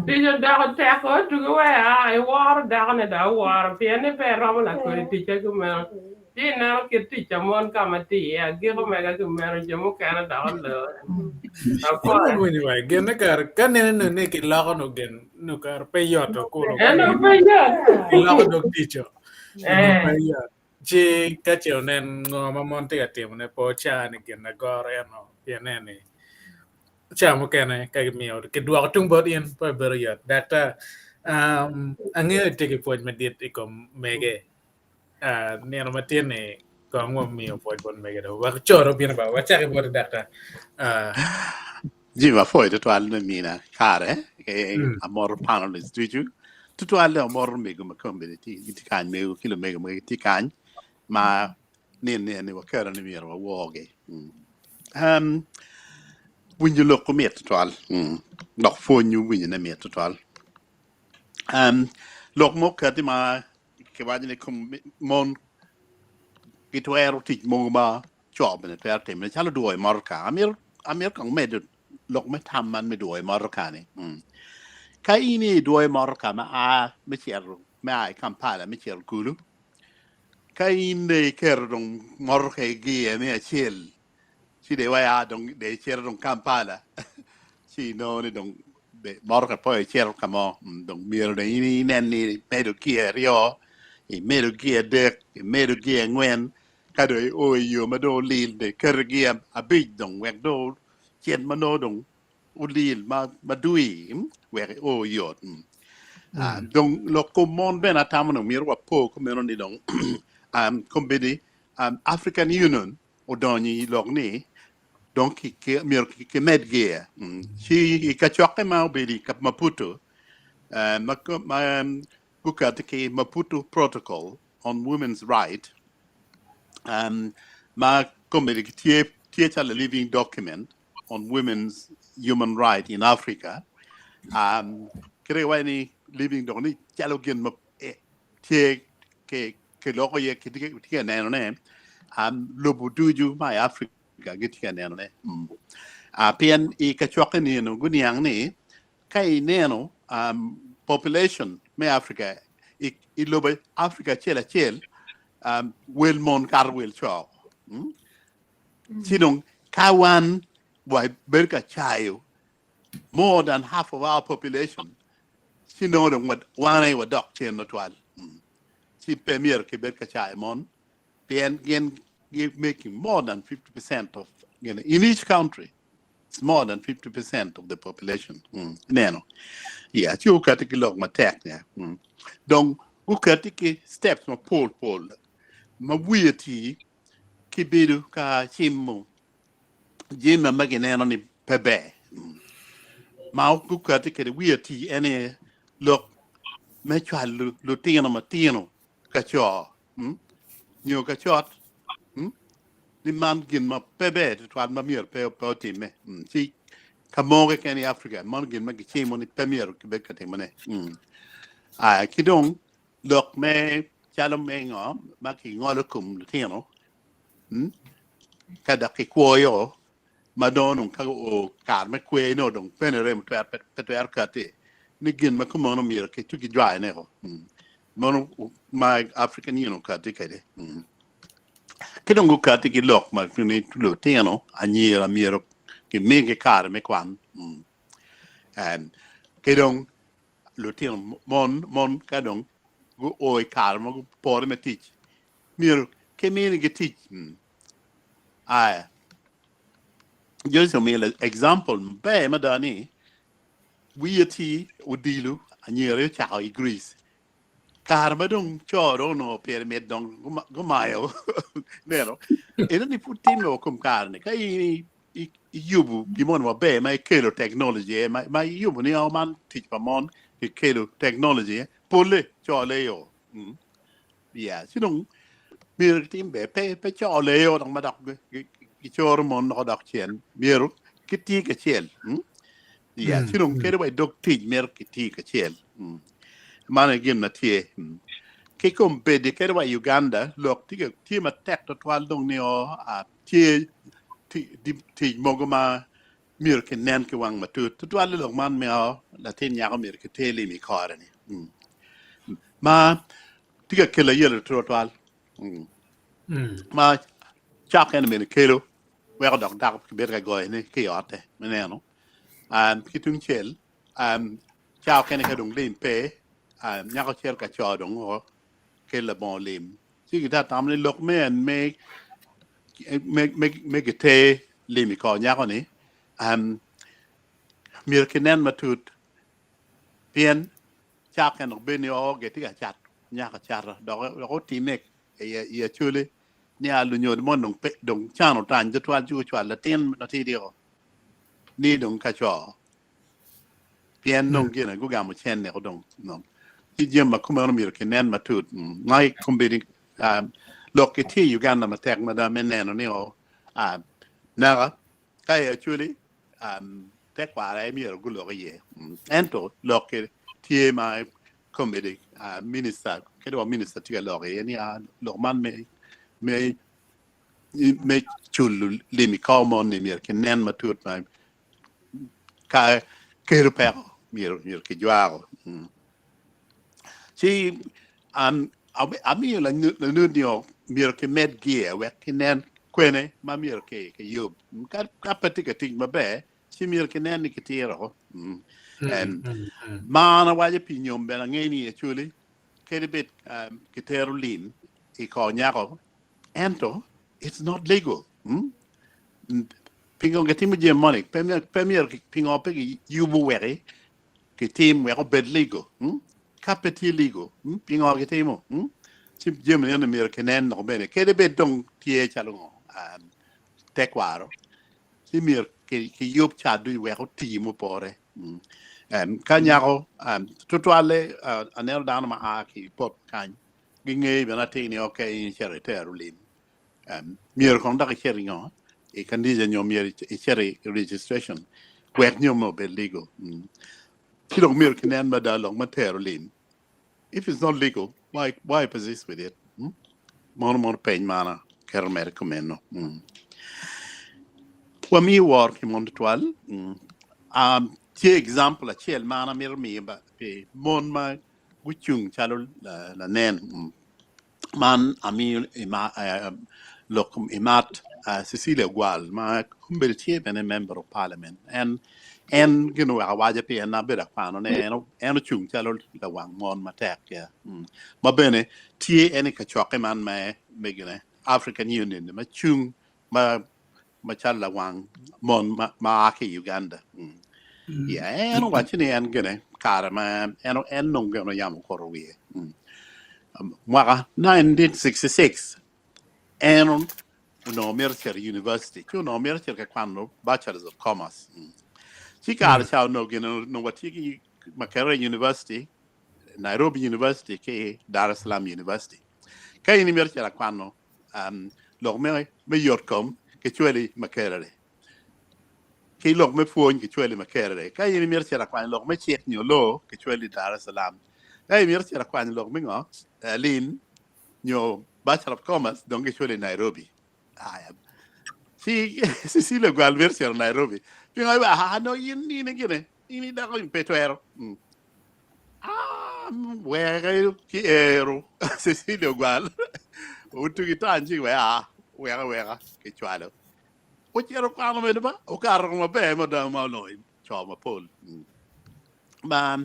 Tic odoko tek otugi wee aa iworo dako-ni dok iworo pien ni pe iromo lakodi ticce kumeno. Ci ineno kit tic pa mon ka ma tye iye agiko mega kumeno jo mukene dok oloo. Apwoyo. Winyo wa gin kare ka neno ni kiloko no gin no kare pe yot okulu. En pe yot. Kiloko dog tico. Eh. Pe yot. Ci ka ce onen ngo ma mon tye ka timone pe oca ni gin agoro eno pien en ni ca mukene ka gimiyo kidwoko tung bot in pe bedo yot. Daktar, um, angeyo itye ki pwoc madit i kom mege. Uh, nino matin ni kong wamiyo pwoc bot mege do. Wek co do bino ba wacaki boti daktar. Uh, Jim apwoyo tutwal me mina kare eh, amoto panelist ducu tutwal dong amoto mego ma kombeddi tye gitye kany mego ki lumego ma gitye kany ma nino ni eni waketo ni myero waworgi. Mm. Um, winyo lok mit tutwal mm. dok pwony winyone mit tutwal. Um, lok mo okati ma kiwaco ni kom mon gitwero tic mogo ma co bene twero timone calo dwoyo motoka. Amito amito kong medo lok me tam man me dwoyo motoka ni. Mm. Ka in idwoyo motoka ma a me cito me a i Kampala me cito Gulu, ka in dong iketo dong motoka i gear me acel, Ci dong iwaco, dong dong icito dong Kampala. Ci inongo ni dong motoka pe icito ka mo. Dong myero dong in inen ni imedo gear aryo, imedo gear adek, imedo gear angwen, ka dong io i yo ma dong olil dong iketo gear abic dong wek dong ocit ma nongo dong olil ma dwi wek io yot. Dong lok kom mon bene atamo ni myero wapo kumeno ni dong kombeddi African Union odonyo i lok ni dong myero kimed gear. Ci i kacokke ma obedo i Maputo ma gukati ki Maputo Protocol on Women's Right ma kombeddi tye calo a living document on women's human right in Africa. Kite giwaco ni living dok ni calo gin ma tye kiloko iye kitye ka nenone lobo ducu ma i Africa gitye ka nenone. Pien i kacokke ni eno guniang ni ka ineno population me Africa i lobo Africa acel acel wel mon kato wel co. Ci dong ka wan wabedo ka cayo more than half of our population ci nongo dong wan aye wadok cen matwal. Ci pe myero kibed ka cayo mon pien gin gi making more than 50% of you know, in each country it's more than 50% of the population. Ineno. Yeah, ci gukati ki lok matek ya. Dong gukati ki steps mapol pol ma wiye tye ki bedo ka cimo jami ma gineno ni pe ber. Ma gukati kwede wiye tye en aye lok me cwalo lutino matino ka co nyo ka cot ni man gin ma pe ber tutwal ma myero pe otimme. Ci ka mo keken i Africa mano gin ma gicimo ni pe myero kibed ka timone. Ki dong lok me calo me ngo ma kingolo kom lutino ka dok kikwoyo ma dong dong ka oo kare me kwer nongo dong pene remo pe twero kati ni gin ma kumeno myero ki kijwayo neko mono ma African Union okati kwede. Ki dong gukati ki lok ma ni lutino anyira myero kimigi kare me kwan. Ki dong lutino mon mon ka dong guo i kare ma gupore me tic myero kiminigi tic. Aya Joyce omiyo example maber mada ni wiye tye odilo anyira ocako i Greece kare ma dong co dong onongo pire mit dong gumayo neno eno ni pud timme wa kom kare ni ka in iyubo gin moni maber ma ikelo technology ma iyubo ni o man tic pa mon kikelo technology pole co leyo yeah ci dong myero gitim ber pe pe co leyo dong ma dok gicoro mon dok odok cen myero giti kacel yeah ci dong kadi wa i dog tic myero giti kacel mano aye gin ma tye ki kombeddi kadi wa i Uganda lok tye matek twatwal dong ni o tye tic mogo ma myero kinen ki wang matut tutwal i lok man me latin nyako myero kiter lim i kore ni ma tye ka kelo ayelo tutwal ma cok eni bene kelo weko dok dako kibedo ka goyo ni ki i otte me neno ki tung cel ca okene ka dong lim pe nyako cito ka co dong kelo labongo lim ci gitye ka tamo ni lok me en me me giter lim i kor nyako-ni myero kinen matut pien ca okene dok bed ni oo gitye ka cato nyako acata dok otimme i Acholi ni a lunyodo mo dong pe dong can otany tutwal ci gucwalo latin matidi-o ni dong ka co pien dong gine gugamo cene ko dong no. Ci jami ma kumeno myero kinen matut. Ma i kombeddi lok ki tye i Uganda matek mada me neno ni o naka ka i Acholi tekwaro aye myero gulok iye. Ento lok ki tye ma kombeddi minister kadi wa minister tye ka lok iye ni lok man me me me culo lim i kor mon ni myero kinen matut ma ka kelo peko myero myero kijwako. Ci an amiyo lanut ni myero kimed gear wek kinen. Kwene ma myero ki kiyub. Ka ka pe tye ka tic maber, ci myero kinen ni kitiro. Mm. En ma an awaco pi nyom bene angeyo ni actually kadi bed um, kitero lim i kor nyako ento it's not legal. Mm? Pingo gitimo jami moni? Pe myero, pe myero pingo pe giyubo weki kitim wek obed legal? Mm? Ka pe tye legal, mm? pingo gitimo? Mm? Ci jami eni myero kinen dok bene kadi bed dong tye calo ngo um, tekwaro ci myero kiyub ca ducu wek oti mupore. Mm. Um, ka nyako um, tutwalle uh, aneno dano ma a ki i pot kany gingeyo bene atir ni ok in icito itero lim um, myero kong dok icit ngo i kanisa nyo myero icit i registration wek nyo me obed legal. Mm. Ci dong myero kinen mada lok ma tero lim If it's not legal, why why persist with it? Hmm? Mono mono peny mana keto mere kumeno. Mm. Wamiyo wor ki mon tutwal. Mm. Um, tye example acel ma an amito miyo ba pi mon ma gucung calo la- lanen. Mm. Man amiyo ima, eh, lok imat uh, Cecilia Ogwal ma kombeddi tye bene member of parliament. En en gin oweko awaco pi en abedo akwano ne en, en ocung calo lawang mon matek ya. Mm. Ma bene tye en i kacokke man me me gine African Union ma cung ma macalo lawang mon ma, ma a ki i Uganda. Mm. Yeah, en owaco ni en gine kare ma en en nongo gin oyamo okuto wiye. Mm. Um, mwaka 1966 en onongo mito cito i university ci onongo mito cito ka kwano Bachelors of Commerce. Mm. Ci kare ca onongo gin onongo watye ki Makerere University, Nairobi University ki Dar es Salaam University. Ka in imito cito ka kwano um, lok me, me yot kom kicwali Makerere ki lok me pwony kicwali Makerere. Ka in imito cito akwanyo lok me cik nyo law kicwali Dar es Salaam. Ka imito cito akwanyo lok me ngo uh, lim nyo Bachelor of Commerce dong kicwali Nairobi. Aya. Ci Cecilia Ogwal mito cito Nairobi. Pingo iwa ah no in in gine in idako in pe twero. Mm. Ah, weke ki ero Cecilia Ogwal otugi tany ci we ah weka weka kicwalo. Ocito kwano bene ba okato maber mada ma onongo co mapol. Mm. Ma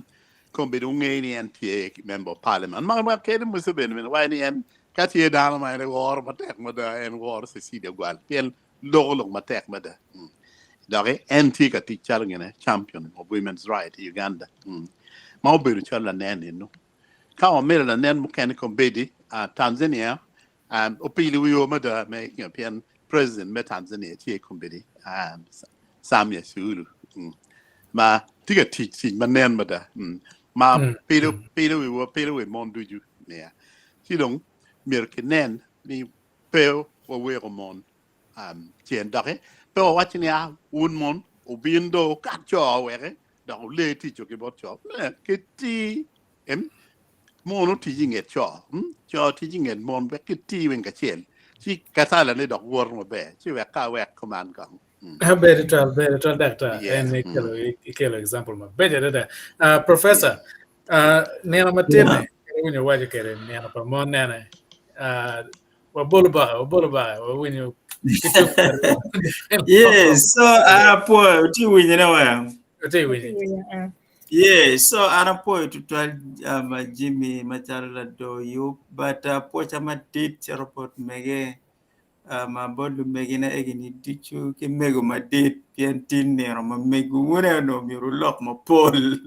kombeddi wungeyo ni en tye member of parliament. Ma ma kede Museveni bene waco ni en ka tye dano ma en woro matek mada en woro Cecilia Ogwal pien loko lok matek mada. Mm. Doki en tye ka tic calo gine champion of women's right i Uganda. Mm. Ma obedo calo lanen eno. Ka wamedo lanen mukene kombeddi uh, Tanzania um, opilo wiyo mada me you know, pien president me Tanzania tye kombeddi um, Samia Suluhu mm. ma tye ka tic tic ma nen mada mm. ma mm. pido pido wiwa pido wi mon ducu yeah. Ci dong myero kinen ni pe waweko mon um, cen doki pe wawaco ni ah, wun mon wubin do wukat co weke dok wule tic ki bot co ki ti em mon otic i nget co mm? co tic i nget mon wek giti weng kacel ci katala ni dok woto maber ci wek ka wek kuman kong mm. Ber twal, ber twal daktar. Yeah. En Mm. ikelo ikelo example maber adada. Uh, professor, uh, nino matin Yeah. ni, winyo waco kede nino pa mon nene. Uh, wabolo baka, wabolo baka, wawinyo Yes, so an apwoyo, tye winyone wa. Tye winyo. Yes, so an apwoyo tutwal um, Jimmy macalo lador yub, but uh, pwoca madit cito bot mege um, bot lumegina egini ducu ki mego madit pien tin nino ma mego wune onongo myero wulok mapol.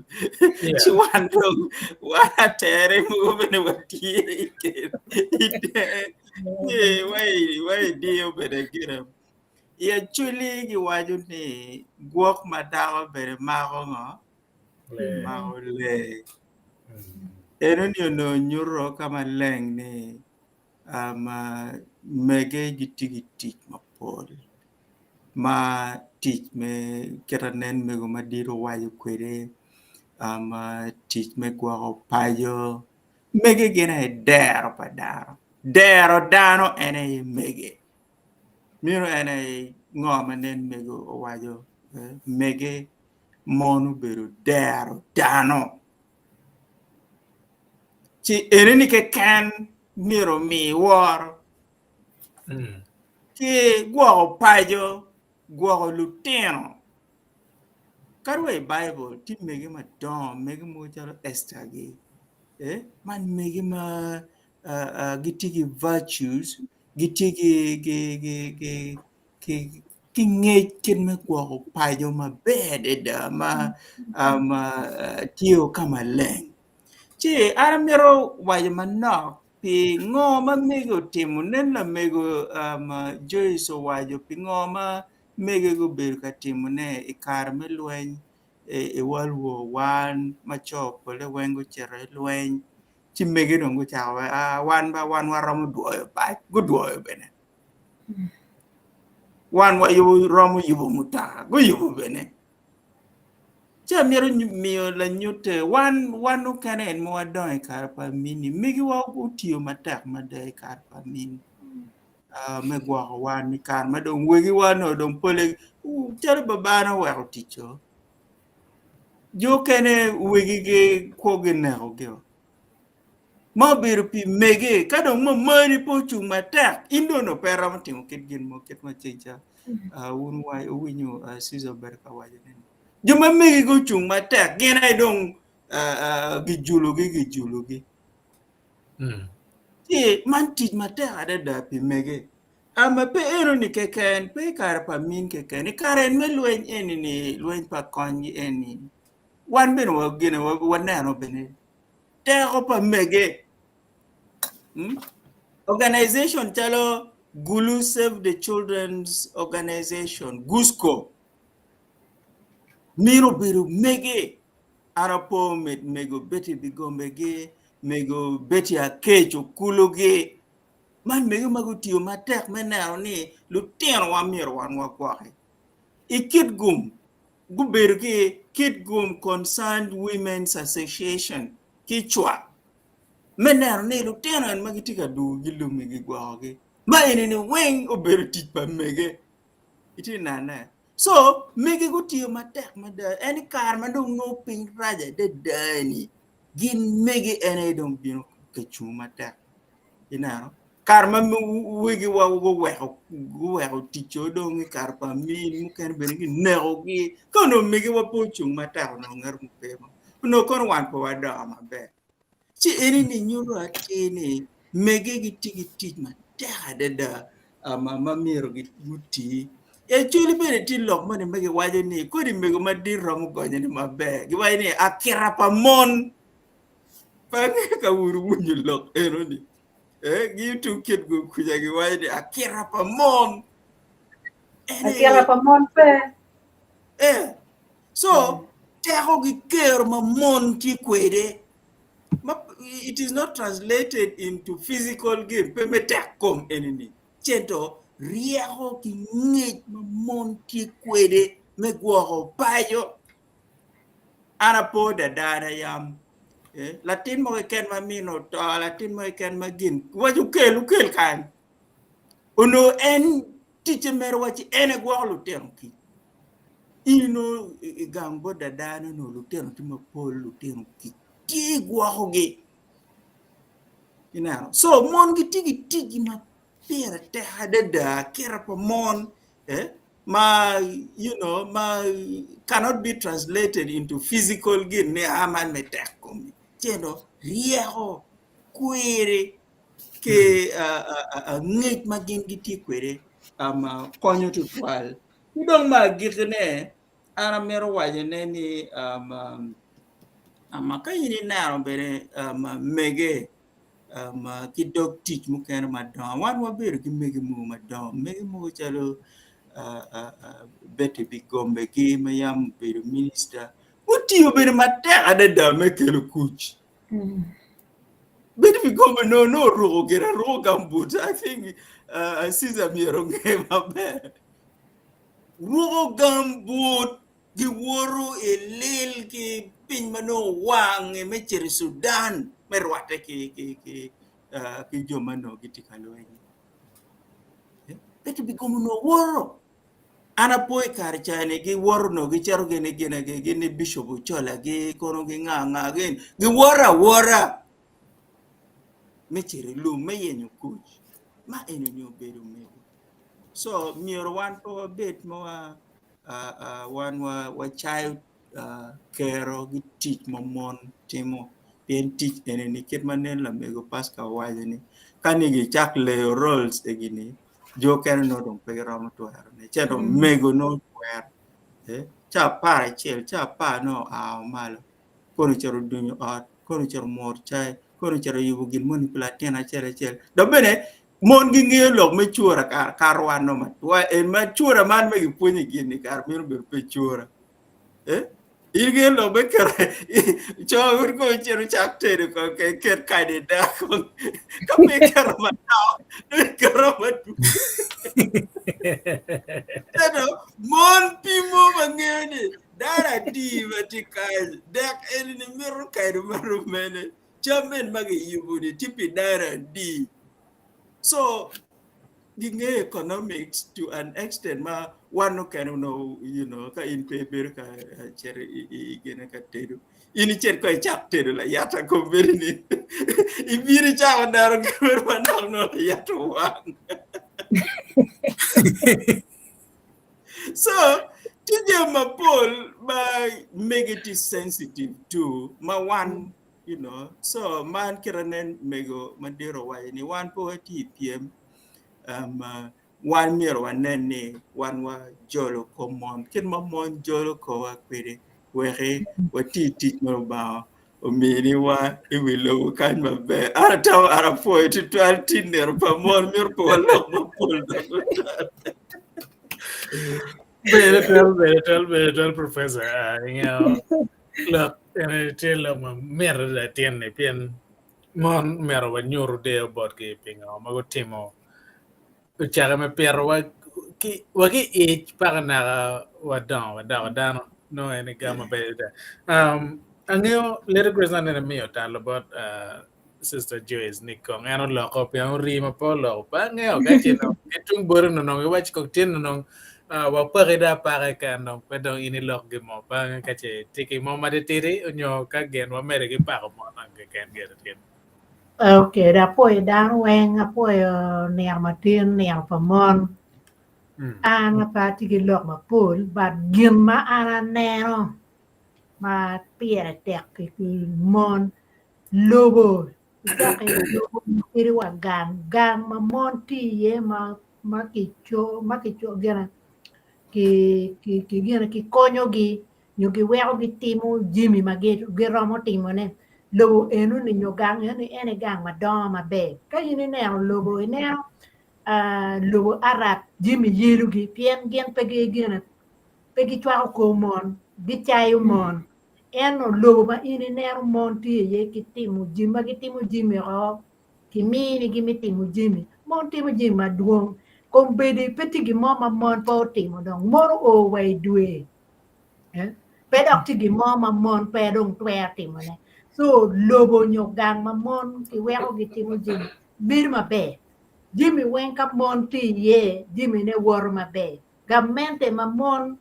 Yeah. Ci wan dong wan atere mogo bene watye i kin ite ye wa i wa i diyo bene gire. I Acholi giwaco ni gwok ma dako bene mako ngo? Le. Mako lee. Mm. Eno ni onongo nyuto ka maleng ni um, mege gitye ki tic mapol ma tic me kita nen mego madit owaco kwede um, tic me gwoko paco mege gin aye dero pa dano dero dano en aye mege meno en aye ngo ma nen mego owaco eh, mege mon obedo dero dano ci enoni keken myero omi woro Mm. Ki gwoko paco, gwoko lutino. Kadi wa i Baibul tye mege madongo, mege mogo calo Esta-gi, eh, man mege ma uh, uh, gitye ki virtues, gitye ki, ki, ki, ki, ki, ki ngec kit me gwoko paco maber adada ma um, uh, tye ka maleng. Ci an amito waco manok pi ngo ma mege otimo. Nen lamego um, Joyce owaco pi ngo ma mege gubedo ka timone i kare me lweny i World War I ma co pole weng gucito i lweny ci mege dong gucako wai ah, wan ba wan waromo dwoyo bac gudwoyo bene wan waromo yubo mutoka guyubo bene ci amito miyo lanyutte wan wan mukene en ma wadongo i kare pa mini megiwa otiyo matek mada i kare pa mini uh, me gwoko wan i kare ma dong wegiwa onongo dong pole calo babana oweko ticco jo okene wegigi kwogi nekogi ma obedo pi mege ka dong mamani pe ocung matek in dong onongo pe iromo timo kit gin mo kit ma ceng ca uh, wun wuwinyo uh, Caesar obedo ka waco ni jo ma megi gucung matek gin aye dong uh, uh, gijulogi gijulogi Mm. Ci man tic matek adada pi mege. Ama pe eno-ni keken, pe i kare pa min keken, i kare en me lweny eni-ni, lweny pa konygi eni, wan bene gine waneno bene teko pa mege. Mm? Organization calo Gulu Save the Children's Organization, GUSCO, meno obedo mege. An apo mit mego Betty Bigombegi, mego Betty Akec Okulugi. Man mege ma gutiyo matek me neno ni lutinowa myero wan wagwoki. I Kitgum, gubedo ki Kitgum Concerned Women's Association ki cwa me neno ni lutino en ma gitye ka dwogo ki lumi gigwokogi. Ma eni-ni weng obedo tic pa mege. Itye nene? So, mege gutiyo matek mada. En i kare ma dong nongo piny rac adada-ni, gin mege en aye dong bino ka cung matek. Ineno? Kare ma wegiwa guweko guweko ticco dong i kare pa min mukene bene ginekogi. Ka onongo megiwa pe ocung matek onongo ngat mo pe mo. Onongo kono wan pe wadongo maber. Ci eni-ni nyuto atir ni mege gitye ki tic matek adada ma myero guti. Ecoli bene tye lok moni ma giwaco ni kodi mego madit romo gonyone maber. Giwaco ni akita pa mon. Pe angeyo ka wun wuwinyo lok enoni. Eh, gin tung kit kuca giwaco ni akita pa mon. Akita pa mon pe. Eh, So, teko gi kero ma mon tye kwede, ma it is not translated into physical game, pe me tek kom enini, cento ryeko ki ngec ma mon tye kwede me gwoko paco. An apo dadana yam, eh, latin mo keken ma mine oto, latin mo keken ma gin, waco okel, okel kany. Onongo en ticce mere waci en egwoko lutino kic. In inongo i gang bot dadani onongo lutino tye mapol, lutino kic tye igwokogi. Ineno? So mon gitye ki ticgi ma pire tek adada, kite pa mon eh, ma you know ma cannot be translated into physical gin ni ah man me tek komi. Ci ento ryeko, kwiri ki ngec ma gin gitye kwede um, konyo tutwal. Ki dong me agikkine, an amito wacone ni um, um, ka in ineno bene um, mege um, ki dog tic mukene madongo, wan wabedo ki mege mogo madongo, mege mogo calo uh, uh, uh, Betty Bigombegi ma yam obedo minista, gutiyo bene matek adada me kelo kuc. Betty Bigombe no no oruko gin aruko gambut. I think uh, Caesar myero onge maber. Ruko gambut giwoto i lil ki piny ma nongo wange me cito i Sudan me rwatte ki, ki, ki, uh, ki jo ma nongo gitye ka lweny. Betty Bigombe onongo woto. An apo i kare ca-ni giwoto onongo gicito gin gin gin ni Bishop Ochola gi kono gi nga nga gin giwoto awota me cito i lum me yenyo kuc. Ma eni-ni obedo mego. So myero wan pe wabed ma wa wan wacayo kero gi tic ma mon timo pien tic eni kit ma nen lamego Pascal owaco ni ka ni gicak leyo roles egi-ni jo okene nongo dong pe giromo twerone ci ento mego nongo twero ca 11 ca 10 nongo oa malo kono ocito odunyo ot kono ocito omwoto cai kono ocito oyubo gin moni pi latin acel acel dok bene mon gingeyo lok me cura kato wan nongo matwal en ma cura man ma gipwonyo i gin-ni kare meno obedo pe cura in ingeyo lok me keto co un kong icito icak tedo kong iket kado i dako ka pe iketo manok dong iketo madwong ento mon pimo ma ngeyo ni dano adi ma tye kany dek eni mito kado marom mene cam mene ma giyubo-ni tye pi dano adi so gingeyo economics to an extent ma wan mukene onongo you know ka in pe ibedo ka cito i gine ka tedo in icit ko icak tedo layata kombeddi ni ibino icako neno gin manok nongo layata owang so tye jami mapol ma mege tye sensitive to ma wan you know so man kite nen mego madit owaco ni wan pe watye i pyem um, uh, wan myero wanen ni wan wajolo kom mon kit ma mon jolo kowa kwede weki wati tic ma Lubanga ominiwa i wi lobo kany maber. An atamo an apwoyo tutwal ti nino pa mon myero pe walok mapol dok tutwal. Ber twal, ber twal, ber twal, Professor. Uh, ingeyo, lok ene tye lok ma mit adada tyen-ni pien mon myero wanyutu deyo botgi pingo ma gutimo ocake me pito wa ki wa ki ic paka naka wadongo wadoko dano nongo en igam maber adada. Um, angeyo Lady Grace aneno imiyo talo bot uh, Sister Joyce ni kong en oloko pien orii ma pe oloko pe angeyo ka ce nongo ki tung boti onongo iwaco kong tin onongo uh, wapaki do apaka keken dong pe dong in ilok gin mo pe angeyo ka ce tye ki mo matitidi onyo ka gin wamede ki pako mon dong keken gire tin. Ok, apwoyo dano weng, apwoyo nino matin, nino pa mon. An pe atye ki lok mapol, but gin ma an aneno ma pire tek ki mon, lobo lobo kadi wa gang, gang ma mon tye iye ma ma kico ma kico gine ki ki gine kikonyogi nyo giweko gitimo jami ma giromo timone. Lobo enoni nyo gang enoni en aye gang madongo maber. Ka in ineno lobo ineno lobo Arab jami yelogi pien gin pe gine pe gicwako kor mon gicayo mon. Ento lobo ma in ineno mon tye iye ki timo jami ma gitimo jami oko kiminigi me timo jami mon timo jami madwong kombeddi pe tye gin mo ma mon pe otimo dong mon oo wa i dwe pe dok tye gin mo ma mon pe dong twero timone so lobo nyo gang ma mon kiweko gitimo jami bedo maber jami weng ka mon tye iye jamine woto maber gamente ma mon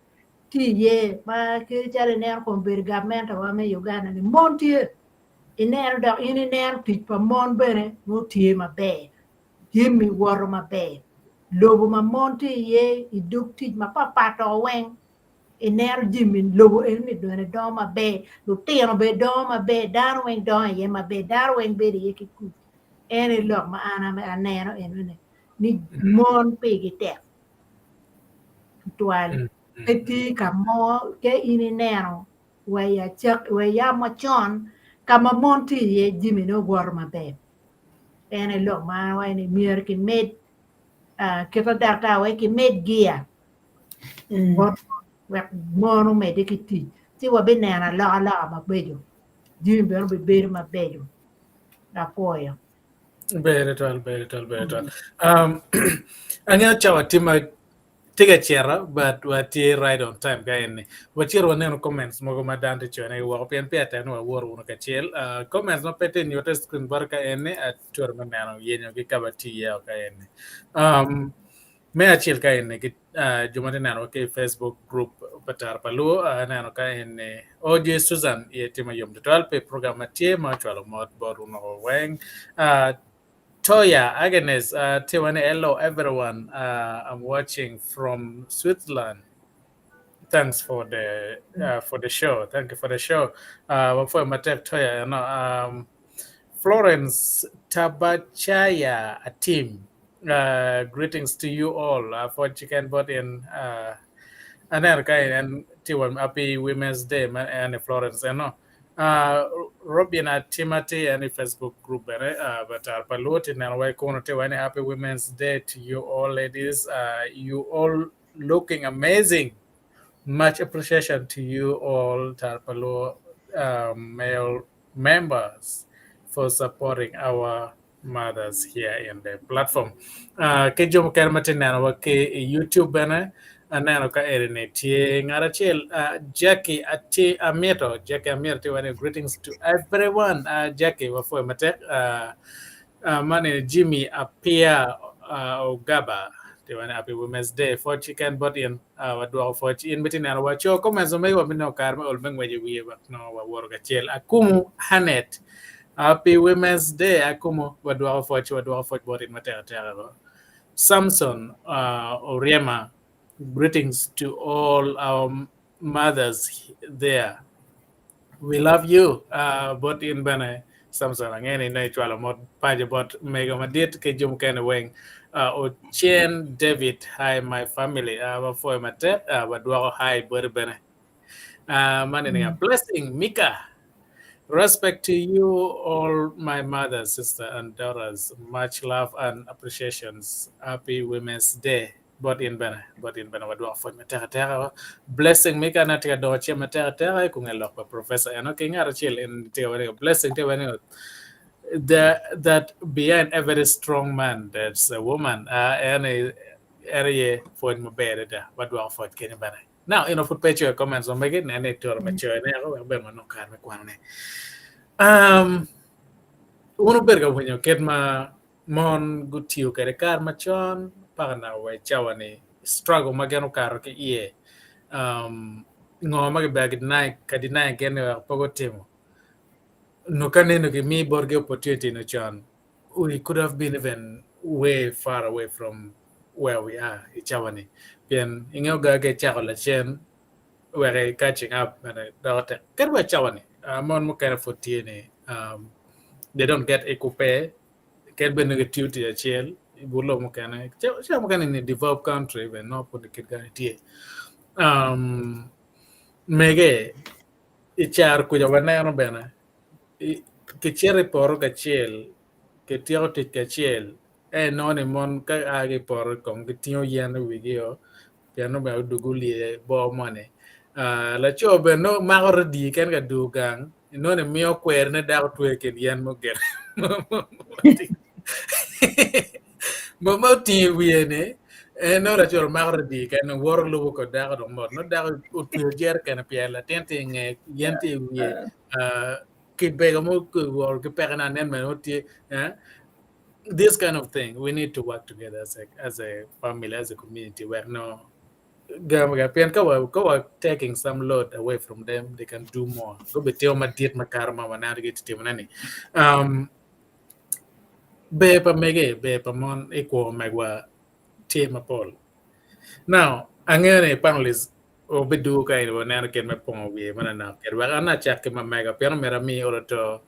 tye iye ma kadi calo ineno kombeddi gamentewa me Uganda ni mon tye ineno dok in ineno tic pa mon bene nongo tye maber jami woto maber lobo ma mon tye iye i dog tic mapapat o weng ineno jami lobo enoni bene dongo maber lutino bene dongo maber dano weng dongo iye maber dano weng bedo iye ki kuc en aye lok ma an aneno enoni ni mon pigi tek tutwal pe tye ka mo ka in ineno wa i acak wa i yam macon ka ma mon tye iye jami nongo woto maber en aye lok ma an awaco ni myero kimed kit ma daktar waco kimed gia bot wek mon omedde ki tic ci wabineno alokaloka mabeco jami bene obibedo mabeco apwoyo. Ber twatwal, ber twatwal, ber twatwal. Um, angeyo cawa tye ma tye ka cito but watye right on time ka eni. Wacito waneno comments mogo ma dano tye coyone ki woko pien peya tek ni wawor wunu kacel. Uh, comments ma pe tye nyute screen bota ka eni atwero me neno yenyogi ka batye iye ka eni. Um, me acel ka eni ki uh, jo ma tye nenowa ki i Facebook group pa Tara pa Luo uh, aneno ka eni OJ Susan iye tye mayom tutwal pi program ma tye ma ocwalo mot bot wun weng. Uh, Toya Agnes tye wa ni hello everyone I'm watching from Switzerland. Thanks for the for the show. Thank you for the show. Wapwoyo matek Toya eno. Florence Tabachaya Atim. Greetings to you all. For chicken bot in aneno ka en tye wa happy Women's Day ma en Florence eno. Robin Timothy en i Facebook group bene but pa luo tye neno wa ikuno tye wa ni happy Women's Day to you all ladies. You all looking amazing. Much appreciation to you all Tarpaluo male members for supporting our mothers here in the platform. Ki jo mukene ma tye neno wa ki i YouTube bene aneno ka eni ni tye ngat acel Jackie ati Amito Jackie Amito tye wani greetings to everyone. Jackie wapwoyo matek. Mani Jimmy Apia Ogaba tye wani happy Women's Day. Pwoc keken bot in wadwoko pwoc in bene tye neno wa co comments omege wa binongo kare me olo me ngweco i wiye wek nongo wawoto kacel. Akumu Hanet Happy Women's Day Akumu wadwoko pwoc wadwoko pwoc bot in matek ateka ko. Samson Oriema greetings to all our mothers there. We love you. Bot in bene Samson ange ni nongo icwalo mot paco bot mego madit ki jo mukene weng. Ochen David, hi my family. Wapwoyo matek, wadwoko hi boti bene. Man eni a blessing Mika. Respect to you all my mothers, sister and daughters. Much love and appreciations. Happy Women's Day. Bot in bene, bot in bene wadwoko pwony matek ateka. Blessing Mika na tye ka dongo cem matek ateka i kunge lok pa professor eno ki ngat acel en tye ka wene blessing tye wene the that behind every strong man there's a woman. En en aye pwony maber adada wadwoko pwoc kenyo bene. Now, in pud pe icoyo comments ma megi, nen ni ituro me coyone eko wek bene wanong kare me kwanone. Wun wubedo ka winyo kit ma mon gutiyo kwede kare macon paka naka wa i cawa ni struggle ma gin okato ki iye ngo ma gibedo ka deny gin ni wek pe gutimo nyo ka neno gimi botgi opportunity ni con we could have been even way far away from where we are i cawa ni pien ingeyo ga ka icako lacen wek i catching up bene doko tek kadi wa i cawa ni mon mukene pud tye ni they don't get equal pay kadi bed ni gitiyo tic acel i but lobo mukene cawa mukene in a developed country bene nongo pud kit kany tye mege i caro kuca waneno bene kicito i poto kacel kityeko tic kacel ento inongo ni mon ka a ki i poto kong gitingo yen i wigio pien nongo bene odwogo olye bor moni. Laco bene nongo mako redi keken ka dwogo gang inongo ni miyo kwerine dako tweyo i kin yen mugere ma otingo i wiye-ni en nongo laco mako redi keken woto lubo kor dako dong mot nongo dako otweyo jereken pyer latin tye i ngeye yen tye i wiye kibego mo owoto ki pekone anen bene tye this kind of thing we need to work together as a family as a community wek nongo pien ka wa taking some load away from them they can do more gubitimo madit makato ma waneno gitye timone ni ber pa mege ber pa mon i kwo megwa tye mapol now angeyo ni panelists obidwogo ka eni waneno kit me pongo wiye manonok kede wek an acak ki ma mega pien omyero ami oloto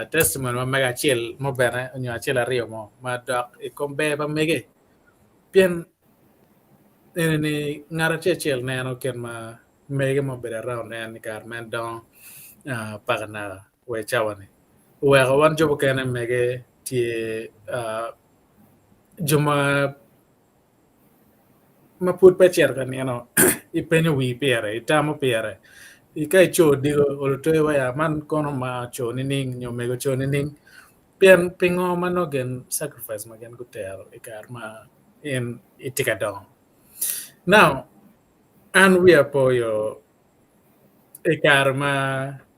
testimony ma mega acel mo bene nyo acel aryo mo ma dok i kom ber pa mege pien eni ni ngat acel acel neno kit ma mege ma obedo around en i kare ma en dongo paka naka wa i cawa ni oweko wan jo mukene mege tye jo ma ma pud pe icito ka nino ipenyo wii pire itamo pire ka ico odiko olo toyi wa ya man kono ma oco nining nyo omego oco nining pien pingo ma nongo gin sacrifice ma gin gutero i kare ma in itye ka dongo. Now an wiya po yo i kare ma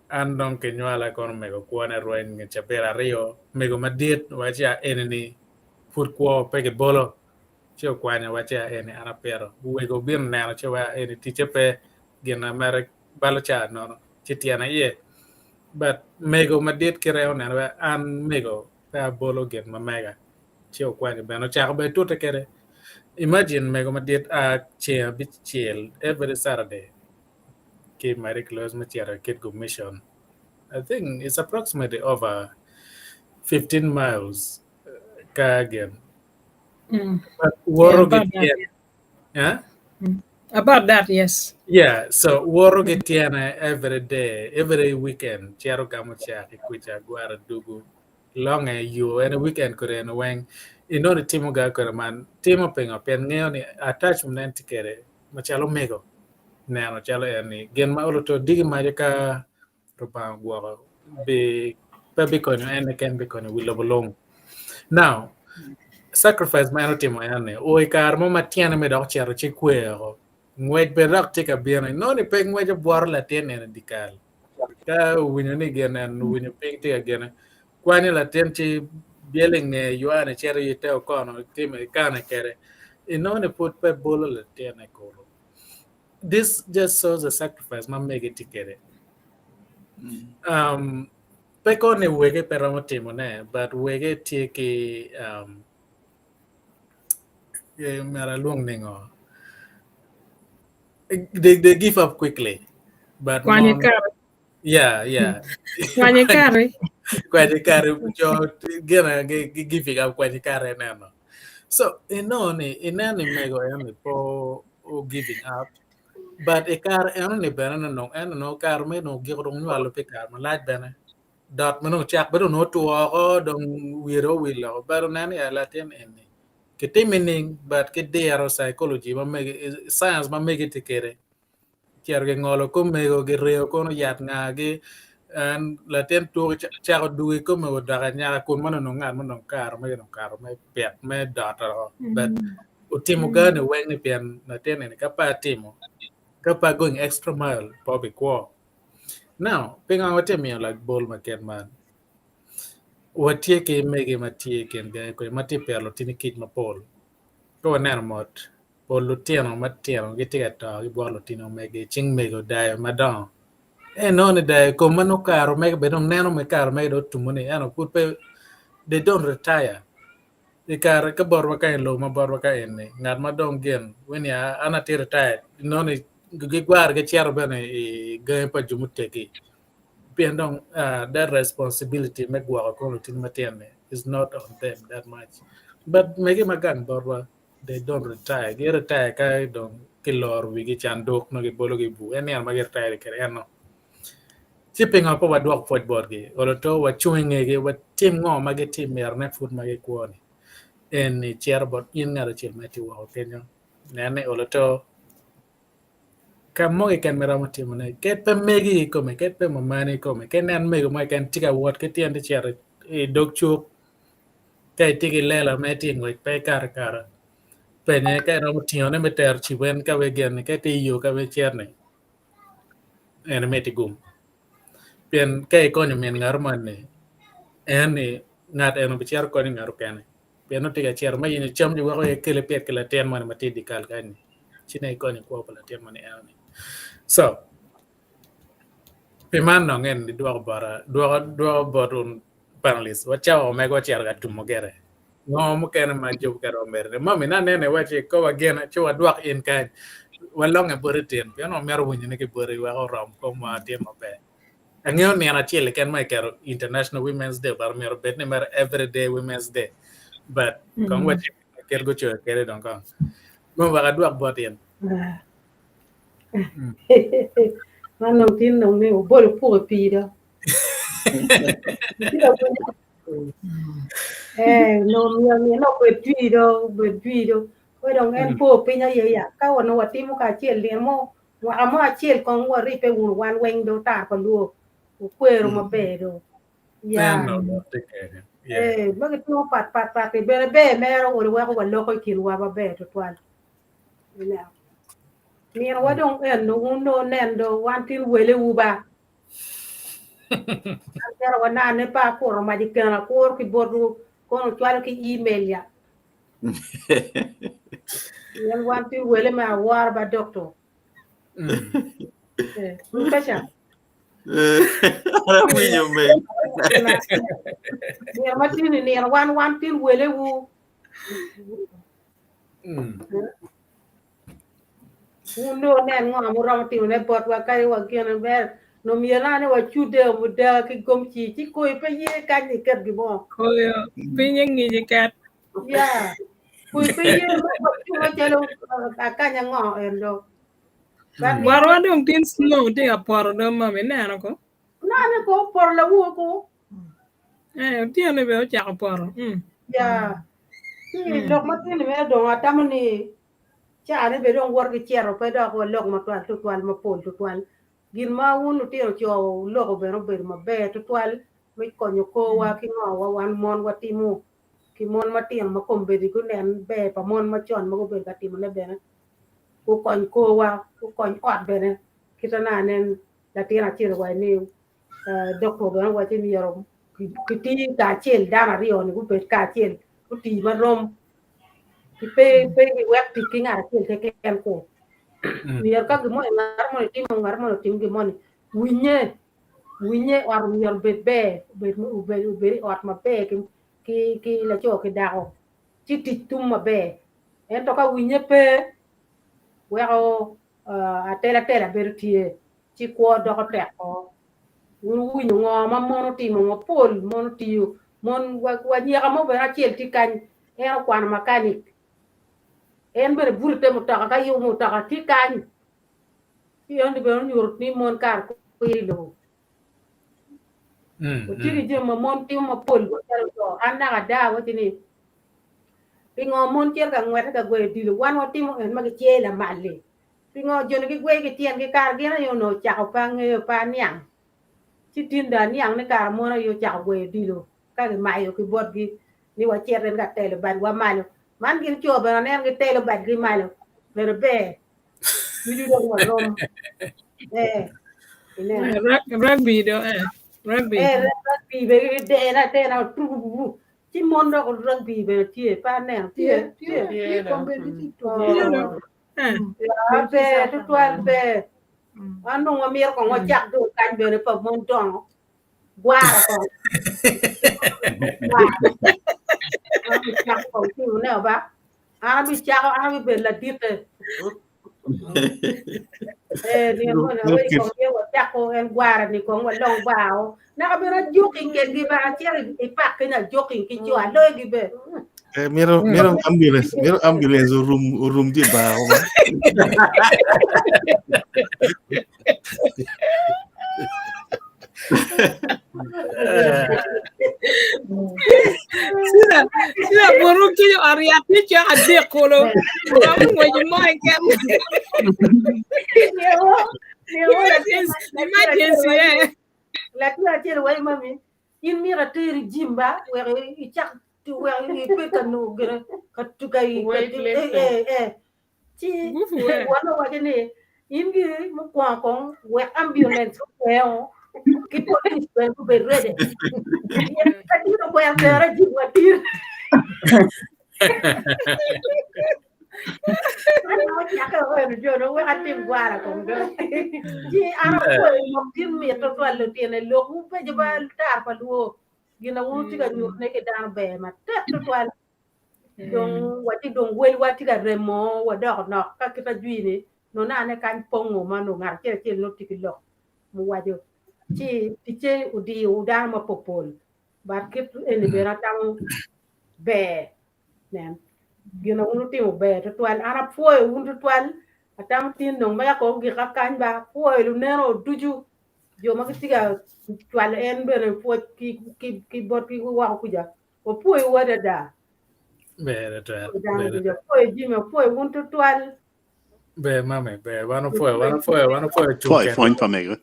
an dong kinywala kono omego kwone rweny nge cabit aryo omego madit owaci eni ni pud kwo pe kibolo ci okwanyo owaci eni an apito wego obino neno ci owaci eni ticce pe gin na mere balo caa nono ci tyene iye but mego madit kite oneno an mego pe abolo gin ma mega. Ci okwanyo bene ocako bene tute kede. Imagine mego madit a ceng abicel every Saturday ki Marie Close me cito i Kitgum Mission. I think it's approximately over 15 miles ka gin. But Yeah, woto about that. gi tyen. Huh? About that, yes. Yeah, so woto ki tyene every day, every weekend, cito gamo cak i kwica gwara dugu longe yo en weekend kode en weng inoni timo ga kode man timo pingo pien ngeyo ni attachment en tye kede macalo mego neno calo en ni gin ma olo to digi maco ka Rubanga ogwoko bi pe bikonyo en keken bikonyo wi lobo lung. Now, sacrifice ma en otimo en ni o i kare mo ma tyene me dok cito ci kwe oko ngwec bene dok tye ka bino inongo ni pe ngwec obwoto latin eni dikal ka owinyo ni gin en owinyo piny tye ka gine kwanyo latin ci byelo i nge ywani cito i te okono timo ikane kede inongo ni pud pe bolo latine kulu. This just shows the sacrifice ma mege tye kede. Um, pe ko ni wege pe romo timone, but wege tye ki um, eh, myero alwong ningo they give up quickly but Kwanye mon kare. yeah. Kwanye kare. Kwanye kare jo gina gi gi giving up kwanye kare neno. So inongo ni ineno ni mego en ni po o giving up but i kare eno ni bene nongo en onongo kare me nongo giko dong nywalo pi kare malac bene dot ma nongo cak bene onongo otwo oko dong wiye dong owil oko but oneno ni latin eni kitimi ning but ki diro psychology ma mege science ma mege tye kede cito gingolo kom mego gireyo kono yat ngagi en latin tuko cako dugo i kom mego dok anyaka kun man onongo ngat ma onongo kare me onongo kare me pit me doto but otimo gani weng ni pien latin eni ka pe atimo ka pe going extra mile pe obikwo. Now pingo watye miyo labol ma kit man? Watye ki mege ma tye i kin gangi kwede ma tye pito lutini kic mapol. Ka waneno mot pol lutino matino gitye ka to gibwoko lutino megi cing mego dayo madongo. Eno ni dayo kom ma nongo kare omege bene dong neno me kare omege dong otumo ni eno pud pe they don't retire. I kare ka botwa ka i lobo ma botwa ka eni ngat ma dong gin weni an atye retired inongo ni gigwaro gicito bene i gangi pa jo muteggi pien dong uh, that responsibility me gwoko kom lutini matino-ni is not on them that much but mege ma gang botwa they don't retire gi retire ka dong kiloro wigi canduk nongo gibologi i bur en nino ma gi retire kwede eno ci pingo pe wadwok pwoc botgi olo to wacung i ngegi watim ngo ma gitye myerone pud ma gikwo ni eni cito bot in ngat acel ma itye woko kenyo nen ni olo to ka mo keken ma iromo timone ked pe megi i kome ked pe mamani i kome ked nen mego mo keken tye ka wot ki tyen tye cito i dog cuk ka itye ki lela ma itye ngwec pe ikato akata penye ka iromo tingone me tero ciwen ka wek gin ka itye i yo ka wek icit-ni en imiti gum pien ka ikonyo min ngat moni en ni ngat eno bicito konyo ngat okene pien nongo tye ka cito me yenyo cam weko ekele pyet ki latin moni ma tye i dye kal kany-ni ci nongo ikonyo kwo pa latin moni enoni so pi man dong en dwoko bota dwoko dwoko bot un panelist wacawa omego wacito ka tumo gire ngo mukene ma jo mukene romo medo mami na anene iwaci ko wagene ci wadwok in kany walonge boti tin pien wamito winyone ki boti wek orom komwa otim maber angeyo nino acel keken ma iketo International Women's Day but myero obed ni mere everyday Women's Day but kong waci kit gucoyo kwede dong kong mo wek adwok bot in Man dong tin dong ni obolo puk i pii do. Eh, no myero nino obed jwi do, obed jwi do. Kwe dong en po piny aye ya. Ka onongo watimo kacel nino mo, mwaka mo acel kong waribbe wunu wan weng do tar pa luo. Wukwero maber do. Ya. Eno dok tye kene. Yeah. Eh, ma gitimo pat pat pat bene ber mere olo weko waloko i kinwa maber tutwal. Ineno. Nino wa dong eno wun dong wunen do wan tin welewu ba. An cito wanane pe akuro mac i keno akuro ki botwu kono wucwalo ki email ya. Pien wan tye wele me awora ba dokto. Eh, Professor. Awinyo meg. Nino ma tye ni nino wan wan tin welewu. Wun dong wunen ngo ma wuromo timone botwa kadi wa gin ber nongo myero naka ni wacude omuda ki gomci ci koyo pe ye kany ni iket gin mo. Koyo pinye ngic iket. Ya. Koyo pe ye ma wacungo calo akanya ngo en do. But Warwa dong tin snow tye ka poto do mami ineno ko? Nane ko poto lawur ko. Eh, otyeno ni bene ocako poto. Mm. Ya. Ci lok ma tye ni mere dong atamo ni Caa-ni bene dong woto ki cito pe dok walok matwal tutwal mapol tutwal. Gin ma wun lutino co wuloko bene obedo maber tutwal me konyo korwa ki ngo wa wan mon watimo ki mon matino ma kombeddi gunen ber pa mon macon ma gubedo ka timone bene gukony korwa gukony ot bene kita naka nen latin acel owaco ni dokto bene owaco ni myero kiti kacel dano aryo-ni gubed kacel guti marom pe pe giwek tic ki ngat acel keken ku myero ka gin moni ngat moni timo ngat moni otim gin moni winye winye ot myero obed ber obed obed obed i ot maber ki ki ki laco ki dako ci tic tum maber ento ka winye pe weko atelatela bedo tye ci kwo doko tek o. Wun wuwinyo ngo ma mon otimo mapol, mon otiyo, mon wa nyeka mo bene acel tye kany, en okwano makanik, en bene buto ite mutoka ka yubo mutoka tye kany, ci eni bene onyuto ni mon kare kwir i lobo. Watye ki jami ma mon timo mapol macalo co, an naka ada awaci ni pingo mon cito ka ngwete ka gweyo odilo, wan watimo en ma gicye lamal-li. Pingo joni gigweyo ki tyengi kara gin aye onongo ocako pe angeyo pe aniang ci tin dong aniang ni kara mon aye ocako gweyo odilo ka gimayo ki botgi ni wacit en ka telo badwa malo man gin co bene aneno gitelo badgi malo bene ber ducu dong warom eh ineno Rugby do eh rugby. eh rugby bene gidene adena turububu ci mon dok rugby bene tye pe aneno tye Tye, tye tye, Tye kombeddi tye tuko. Tye do. Eh. Ya, ber tutwal ber. Wan dong wamito kong wacak dong kany bene pa mon dongo. Gwara kong. Gwara. An abicako kong timone ba. An abicako, an abibedo laditte. Eh, nino moni awec kong ye wacako en gwara ni kong walong bao. Naka bene ajoking kedgi ba, acito i pak kenya ajoking ki co, aloyogi be. Eh, miro miro ambulance, miro ambulance orum orum di bar ba. Sira, sira buru ki ariat ni cha adek kolo. Romo ngwejo mo eken. Emergency, emergency eh. Latin acel waco mami, in myero ateri gym ba wek icak wek ibed ka nongo gine ka ka eh eh ci won owaco ni in giri mukwongo kong wek ambulance okwer ki police bene gubed ready ka tin okwero tera gym watir Wek atim gwara kong do. Ci an apwoyo lok gin mit tutwal lutine lok wubeco ba tar pa luo gin na wun wutye ka nyutone ki dano ber matek tutwal dong watye dong welwa tye ka remo wadoko nok ka kit ajwi-ni nongo nane kany pongo ma nongo ngat acel acel nongo tye ki lok muwaco ci ticce odiyo dano mapopol but kit eni bene atamo ber Nen, gin ma wun wutimo ber twatwal. An apwoyo wun twatwal. Atamo tin dong mega kong ogika kany ba, apwoyo luneno ducu, jo ma gitye ka cwalo en bene pwoc ki, ki, ki botgi woko kuca. Wapwoyowu adada. Ber twatwal. Apwoyo dano Ber ducu. Apwoyo Jimmy, apwoyo wun twatwal. Ber mami, ber. Wan opwoyo, wan opwoyo, wan opwoyo cung Pwoyo kene. pwony pa mego.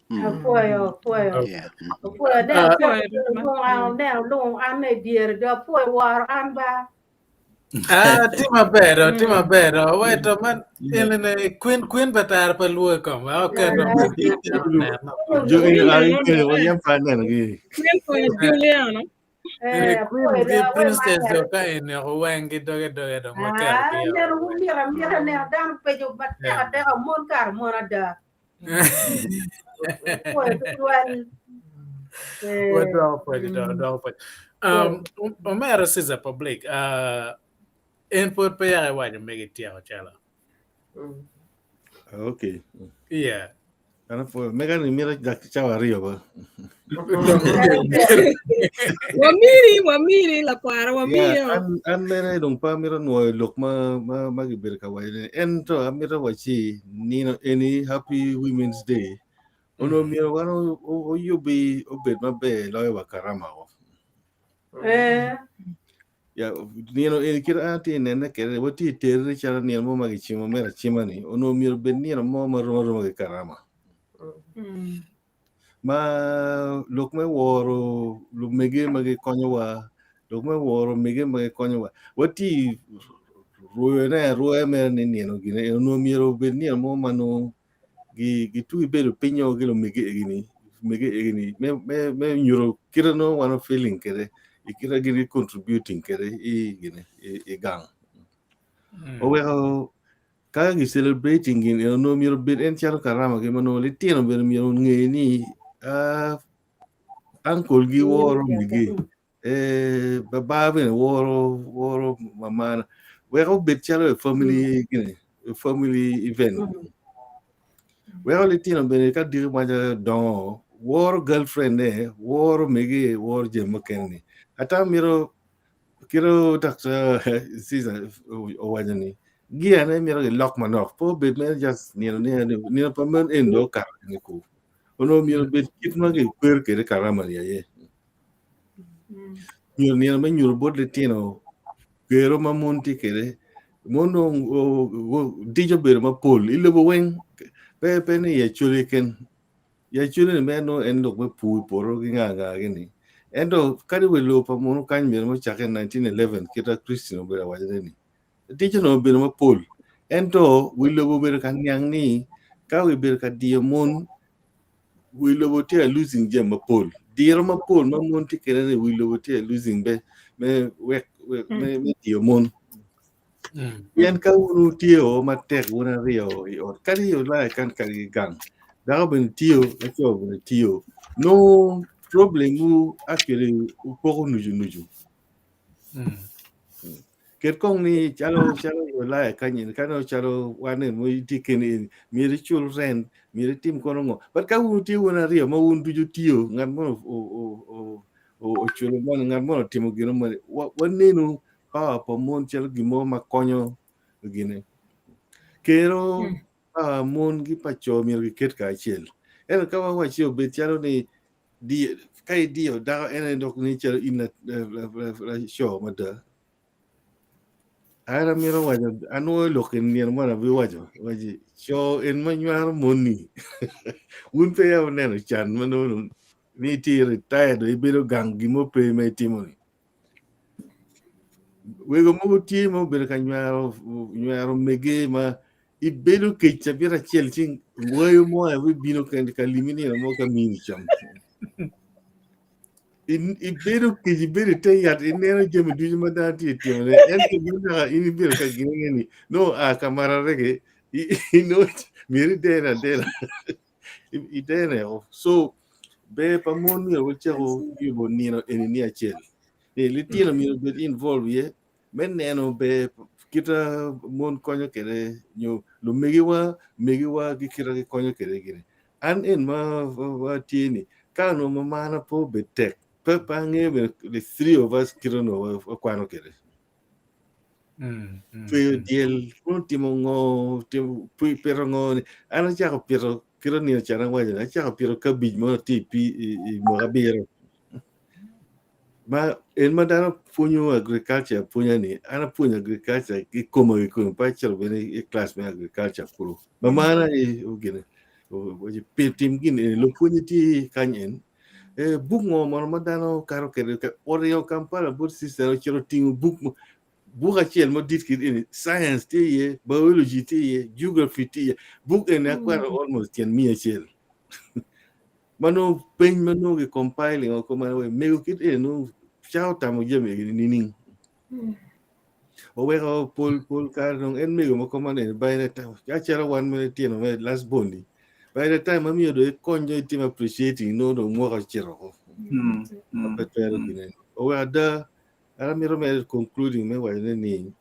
Mm. Apwoyo, apwoyo. Yeah. Apwoyo, aneno Ah, apwoyo lwongo an, aneno lwongo an i dyere do apwoyo woro an ba. Ah, tye maber do, tye maber do. Wait, man, en queen queen pa tara pa luo i kom. Ah, Okay, do. Jogi ai kene wa yam pa neno gi. Queen pa Juliana. Ene Eh, queen apwoyo ki do, awoyo princess maber. do ka eni weng gi doge doge dong waketo Ah, ki o. neno wumito amita neno dano peco matek ateka mon kare mon ada. Apwoyo tutwal. Eh, Wadwoko pwoc, wadwoko pwoc. Um, Omera Caesar Public, uh, En pwod pe yaka iwaco megi tyeko calo. Okay. Yeah. An apwoyo. Mega ni mito dak cawa aryo ba. Wamiri, wamiri lakwara, wamiri. Yeah, an mere dong pe amito nwoyo lok ma ma ma gibedo ka waco ni ento amito wacci nino eni Happy Women's Day onongo myero wan oyubi obed maber loyo wa karama o. Eh. Ya, nino eni kit an atye nene kede watye terre calo nino mo ma gicimo mere acima ni onongo myero obed nino mo ma rom aroma ki karama. Ma lok me woro lumege ma gikonyowa, lok me woro mege ma gikonyowa, watye rwoyone arwoya mere ni nino gine onongo myero obed nino mo ma nongo gitugi bedo pinyo ki lumege egini mege egini me me me nyuto kite nongo wan feeling kede i kite gin contributing kede i gine i gang. Oweko ka gi celebrating gin eno nongo myero obed en calo karama gi ma nongo litino bene myero onge ni uncle gi woro migi eh, baba bene woro woro mamana weko obed calo a family gini a family event weko litino bene ka diki maca dongo woro girlfriend ne woro mege woro jami mukene ni ata mito kito Dr. Caesar owaco ni gia ne mito gilok manok pe obed mere just nino ni nino pa mon en dong okato ni ku onongo myero obed kit ma gikwer kwede karama ni aye Myero nino me nyuto bot litino gero ma mon tye kwede. Mon dong dic obedo mapol i lobo weng pe pe ni i Acholi keken. I Acholi ni mere nongo en lok me pur poto ki nga nga gini. Ento kadi wa i lobo pa munu kany myero ma ocakke i 1911 kita Christine obedo awacone ni dic onongo obedo mapol. Ento wi lobo obedo ka niang ni ka wibedo ka diyo mon wi lobo tye ka losing jami mapol. Diro mapol ma mon tye kwede ni wi lobo tye ka losing be me wek me, me diyo mon. Pien ka wun wutye o matek wun aryo i ot, kadi i Ulaya kan kadi ki gang, dako bene tiyo, laco bene tiyo, nongo problem wu actually wupoko nucu nucu. Ket kong ni calo calo i Ulaya kany kano calo wan en mo itye keni eni myero icul rent myero itim kono ngo but ka wun wutye wun aryo ma wun ducu tiyo ngat mo oculo moni ngat mo otimo gino moni wanenu power pa mon calo gin mo ma konyo gine kero pa mon gi pa co myero giket kacel ento ka wawaci obed calo ni ka idiyo dako en aye dok ni calo in laco mada an amito waco anwoyo lok i nino moni abiwaco waci co en ma nywaro moni wun pe ya wuneno can ma nongo ni itye retired ibedo gang gin mo pe ma itimo ni wego mogo tye ma obedo ka nywaro nywaro mege ma ibedo kec cabit acel ci ngweyo mo aye bibino ka limi nino mo ka mini cam ibedo kec ibedo i te yat ineno jami ducu ma dano tye timone ento naka in ibedo ka gine ni no a ka mararege ino myero idene adena idene o so ber pa mon myero wacako yubo nino eni ni acel ni litino myero obed involve iye me neno ber kita mon konyo kwede nyo lumegiwa megiwa ki kita gikonyo kwede gini an en ma watye ni ka onongo mamana pe obed tek pe pe angeyo bene the three of us kit onongo wakwano kwede tweyo dyel kono timo ngo pito ngo ni an acako pito kit onino can awaco ni acako pito kabij mo tye i pii i mwaka abiro ma en ma dano pwonyo agriculture apwonya ni an apwonyo agriculture ki koma kikome pe acito bene i class me agriculture kulu mamana aye gine owaco pi tim gin eni lupwonye tye kany en eh, buk ngo mono ma dano kato kwede oringo Kampala bot sister ocito otingo buk mo buk acel madit kit eni science tye iye biology tye iye geography tye iye buk eni akwano almost tyen miya acel ma nongo peny ma nongo ki compiling oko ma mego kit eni nongo cako tamo jami eni nining oweko pol pol kare dong en mego ma koma nene by the time acalo wan me tino me last born ni by the time ma miyo dong ikonyo itimo appreciating nongo dong mwaka ocito oko pe twero gine oweko ada an amito mere concluding me wacone ni.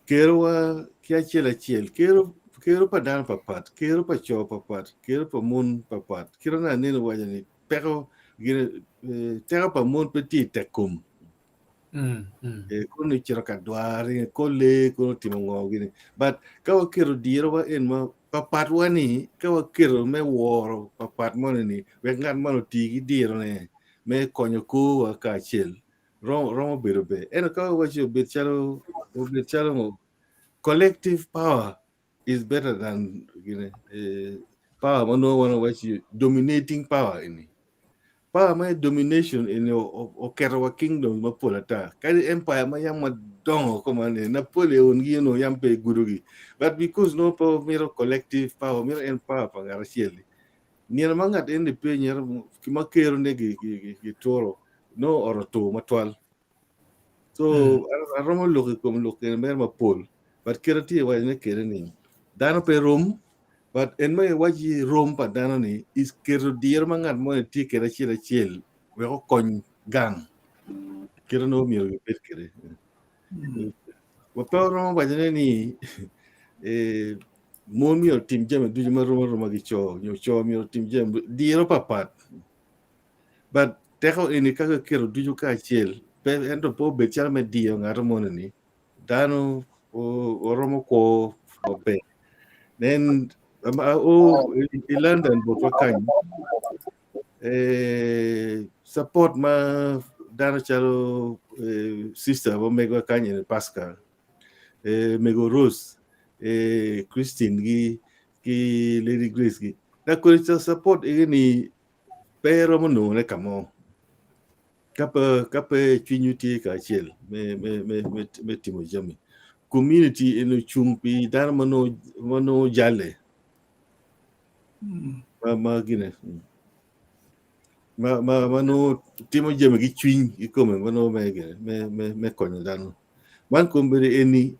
Kerowa ki acel acel, kero kero pa dano papat, kero pa co papat, kero pa mon papat. Kit ma aneno waco ni peko gine teko pa mon pe tye i tek kom. Kono icito ka dwar kole kono otimo ngo gini. But ka waketo dirowa en ma papatwa ni ka waketo me woro papat moni ni wek ngat man oti ki dirone me konyo korwa kacel romo bedo ber. Ento ka wawaco obed calo obed calo ngo collective power is better than gine power ma nongo wan wawaco dominating power eni. Power me domination eni oketo wa kingdoms mapol ata. Kadi empire ma yam madongo kuman-ni Napoleon gi onongo yam pe igudogi. But because nongo pe wamito collective power, wamito en power pa ngat acel-li. Nino ma ngat eni pe nyero ki ma kerone gituro nongo ot otur matwal. So aromo lok i kom lok eni mere mapol but kit atye ka wacone kwede ni dano pe rom but en ma iwaci rom pa dano ni is keto diro ma ngat moni tye kwede acel acel wek okony gang kite nongo myero gibed kwede. Wa pe waromo wacone ni mon myero otim jami ducu ma rom aroma ki co nyo co myero otim jami diro papat but teko eni ka kiketo ducu kacel pe ento pe obed calo me diyo ngat moni ni dano oromo kwo maber then o i London botwa kany support ma dano calo sister wa megwa kany eni Pascal mego Rose Christine gi ki Lady Grace gi lakodi support eni pe romo nongone ka mo ka pe ka pe cwinywu tye kacel me me me me me timo jami community eni ocung pi dano ma nongo ma nongo jale ma ma gine ma ma ma nongo timo jami ki cwiny kikome ma nongo me gine me me me konyo dano man kombeddi eni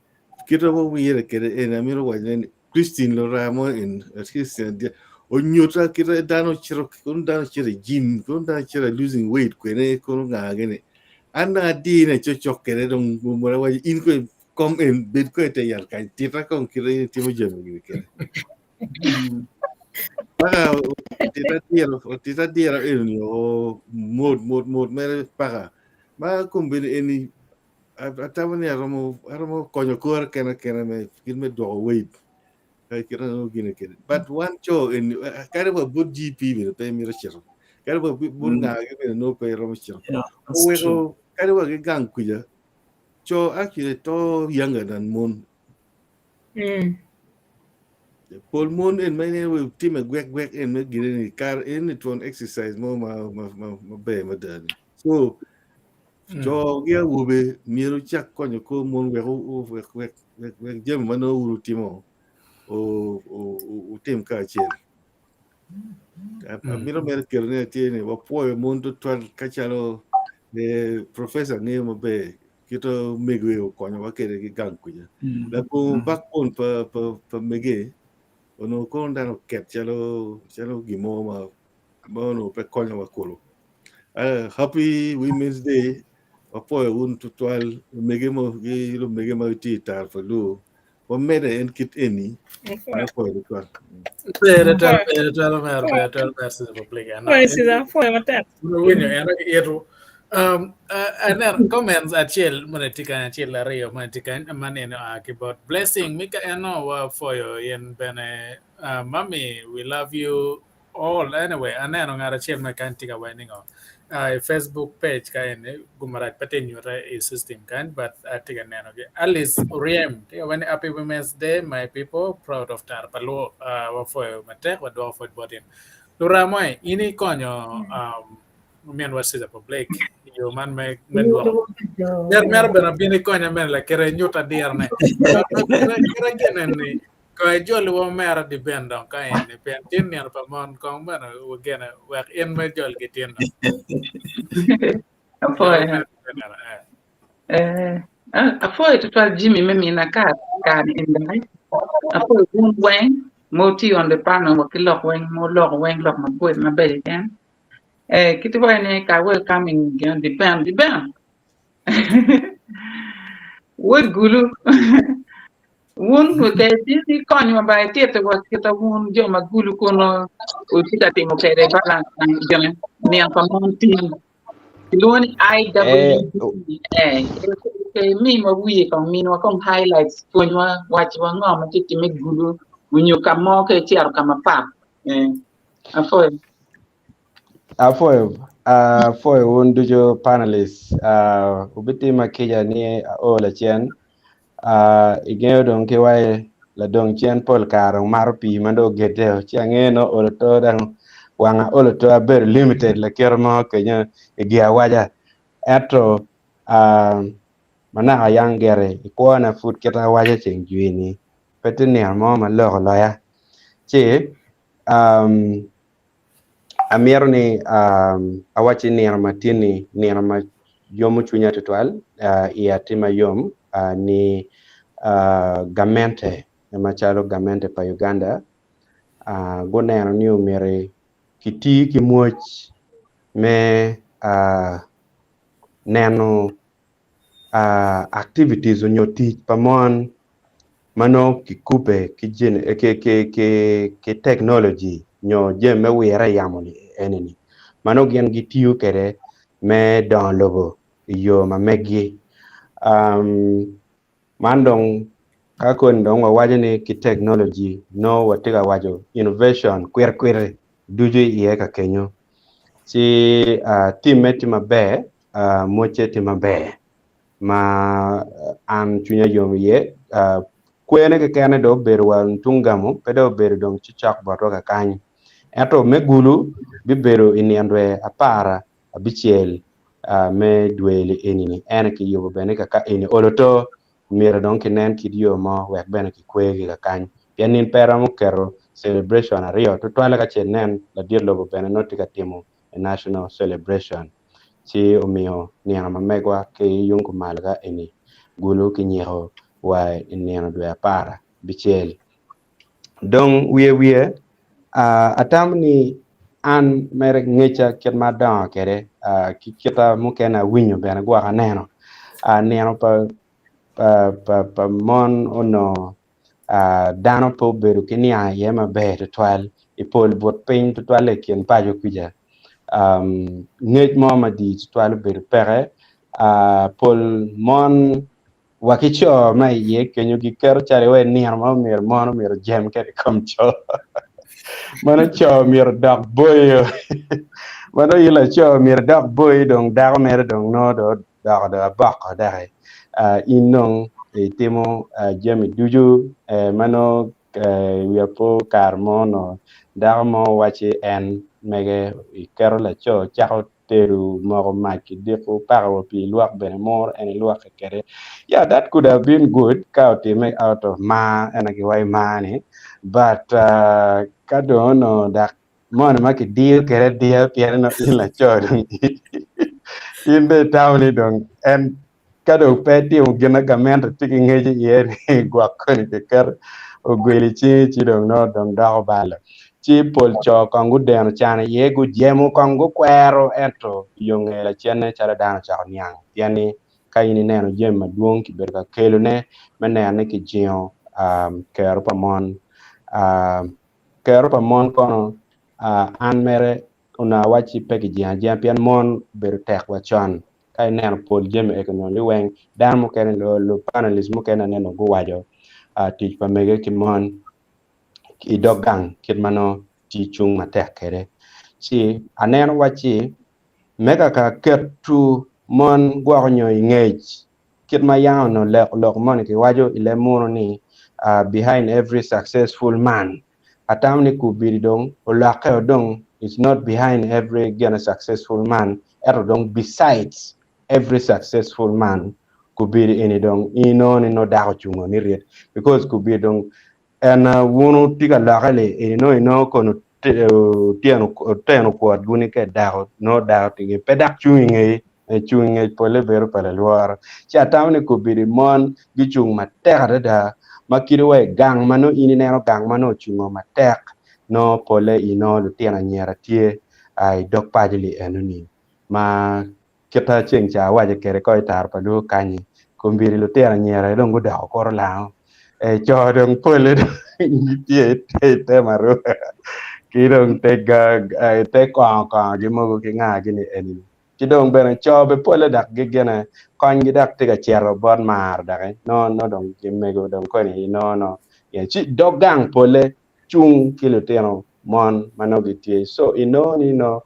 kite ma wawire kwede eni amito wacone ni Christine Lora mo en Christine onyuta kite dano cito kono dano cito i gym kono dano cito losing weight kwene kono nga gini an dong adine cokcok kwede dong mwera waco in kono kom en bed kono ite yat kany tita kong kite in itimo jami gini kwede paka otita diro otita diro eni o mot mot mot mere paka ma kombeddi eni atamo ni aromo aromo konyo kore kene kene me kit me dwoko weight kit ma gine kede but wan co eni kadi wa bot GP bene pe mito cito kadi wa bot ngagi bene nongo pe romo cito oweko kadi wa ki gang kuca co actually to younger than mon pol mon en ma ineno time gwek gwek en me gine ni kar en ni twon exercise mo ma ma ma maber mada ni so co ki awobe myero cak konyo kor mon wek wek wek wek wek jami ma nongo wun wutimo wutim kacel. Amito mere ketone tye ni wapwoyo mon tutwal ka calo professor ngeyo maber kit mege okonyowa kwede ki gang kuca. Labongo backbone pa pa pa mege onongo kono dano oket calo calo gin mo ma ma onongo pe konyowa kulu. Happy Women's Day wapwoyo wun tutwal omege mo ki lumege ma gitye i tar pa luo wamede en kit eni wapwoyo tutwal. Ber twal ber twal ber ber twal ber Sister Publica. No, Pwoyo Sister, pwoyo matek. winyo en itu. Um, aneno comments acel mane tye kany acel aryo mane tye kany maneno a ki bot blessing mika eno wapwoyo in bene uh, mami we love you all anyway aneno ngat acel ma kany tye ka waco ni ngo uh, i Facebook page ka eni gumarac pe tye nyute i system kany but atye ka neno gi Alice Oriem tye ka waco ni happy women's day my people proud of tar pa luo uh, wapwoyo matek wadwoko pwoc bot in Luramo in ikonyo um, ominwa Sister Public i yo man me me dwoko Ber mero bene abino ikonya mene lakite nyuta dirone kite gine ni ko ijoli wa omera di ben dong ka en ni pien tin nino pa mon kong bene wagene wek in me jol gi tin dong. Apwoyo. Eh, apwoyo tutwal Jimmy me mina kare kare ni doki. Apwoyo wun weng ma wutye on the panel wa ki lok weng ma wuloko weng lok maboco mabeco keken. Eh, kit iwaco ni ka welcoming gin depend depend. Wod gulu. Wun ke dini konywa ba itittiwa kita wun jo ma Gulu kono wutye ka timo kwede balance gine nino pa mon tin. Kilwongo ni IWD. Eh, ke miniwa wiye kong, miniwa kong highlights, pwonywa, wacwa ngo ma tye timme i Gulu onyo ka mo ka icito ka mapat. Eh, apwoyo. Apwoyo, apwoyo wun ducu panelists. Uh, wubitima kica ni ao lacen. Uh, ingeyo dong ki wai ladong cen pol kare omato pii ma dong ogedeo ci angeyo no olo to dang wanga olo to abedo limited lakite mo kenyo i gi awaca ento uh, manaka yang gire i kwona pud kit awaca ceng jwi-ni pe tye nino mo ma lok oloya ci um, Amito ni awacci nino ma tin-ni nino ma yomo cwinya tutwal, iya tye mayom ni gamente macalo gamente pa Uganda guneno ni omyero kiti ki mwoc me neno activities onyo tic pa mon ma nongo kikubbe ki teknoloji nyo jami me wire i yamo eni-ni ma nongo gin gitiyo kwede me dongo lobo i yo ma meggi. Man dong ka koni dong wawaco ni ki teknoloji nongo watye ka waco innovation kwirikwiri ducu iye ka kenyo ci timme tye maber mwocce tye maber. Ma an cwinya yom iye. Kwene kekene dong obedo wa Ntungamo, pe dong obedo dong cocok botwa kakany. Ento me Gulu bibedo i nino dwe apara abicel me dwe-li eni-ni. En aye kiyubo bene kaka eni olo to myero dong kinen kit yo mo wek bene kikwergi kakany. Pien nin pe romo keto celebration aryo tutwalle ka ce nen ladit lobo bene nongo tye ka timo a national celebration ci omiyo nino ma megwa ki yung kumalo ka eni Gulu ki nyiko wa i nino dwe apara bicel. Dong wiye wiye atamo ni an mere ngeca kit ma adongo kwede ki kita mukene awinyo bene gwok aneno nino pa mon onongo dano pe obedo ki niang iye maber tutwal i pol but piny tutwalle i kin paco kuca. Ngec mo madit tutwal obedo peke pol mon wa ki co ma iye kenyo giketo calo iwaci nino ma myero mon omyero ojem kwede i kom co meno co myero odok boyo meno in laco myero idok boyi dong dako mere dong nongo dong odoko dong aboko doki in dong itimo jami ducu ma nongo wiya po kare mo onongo dako mo wacci en mege iketo laco cako tedo moko mac ki diko pako wa pii lwok bene muro en ilwoke kwede yeah that could have been good ka otime out of mar ento giwaco mar ni but ka dong onongo dok moni ma kidiyo kwede adiya pien nongo in laco dong in dong itamo ni dong en ka dong pe itimo gin ma gamente tye ki ngec iye ni gwok koni kiketo ogwel i cingi ci dong nongo dong doko balo. Ci pol co kong gudeno can iye gujemo kong gukwero ento yo nge lacenne calo dano ocako niang pien ni ka in ineno jami madwong kibedo ka kelone me neno ni kijingo kero pa mon. Kero pa mon kono an mere onongo awacci pe kijingo ajinga pien mon obedo tek wa con ka ineno pol jami egi onongo liweng dano mukene lu panelist mukene aneno guwaco tic pa mege ki mon i dog gang kit ma nongo tye cung matek kwede ci aneno wacci me kaka keto mon gwoko nyo i ngec kit ma yam onongo lok moni kiwaco i leb munu ni behind every successful man atamo ni kubidi dong olokke dong it's not behind every gonna successful man ento dong besides every successful man kubidi eni dong inongo ni nongo dako ocungo ni rit because kubidi dong en wunu tye ka lokke li eni nongo inongo kono oteno kwot guni ka dako nongo dako tye pe dok cung ingeyi cung ingec polle bedo pa lalworo ci atamo ni kubidi mon gicung matek adada ma kadi wa i gang ma nongo in ineno gang ma nongo ocungo matek nongo polle inongo lutino anyira tye i dog paco li enoni ma kita ceng ca awaco kwede ko i taro pa luo kanyi kombeddi lutino anyira dong gudoko kuro lango. Co dong pole gitye i te marua ki dong te te kongo kongo gi mogo ki nga gini eni. Ki dong bene co bene pole dok gigine konygi dok tye ka cito bot mar doki nongo nongo dong mego dong koni inongo nongo ci dog gang pole cung ki lutino mon ma nongo gitye so inongo ni nongo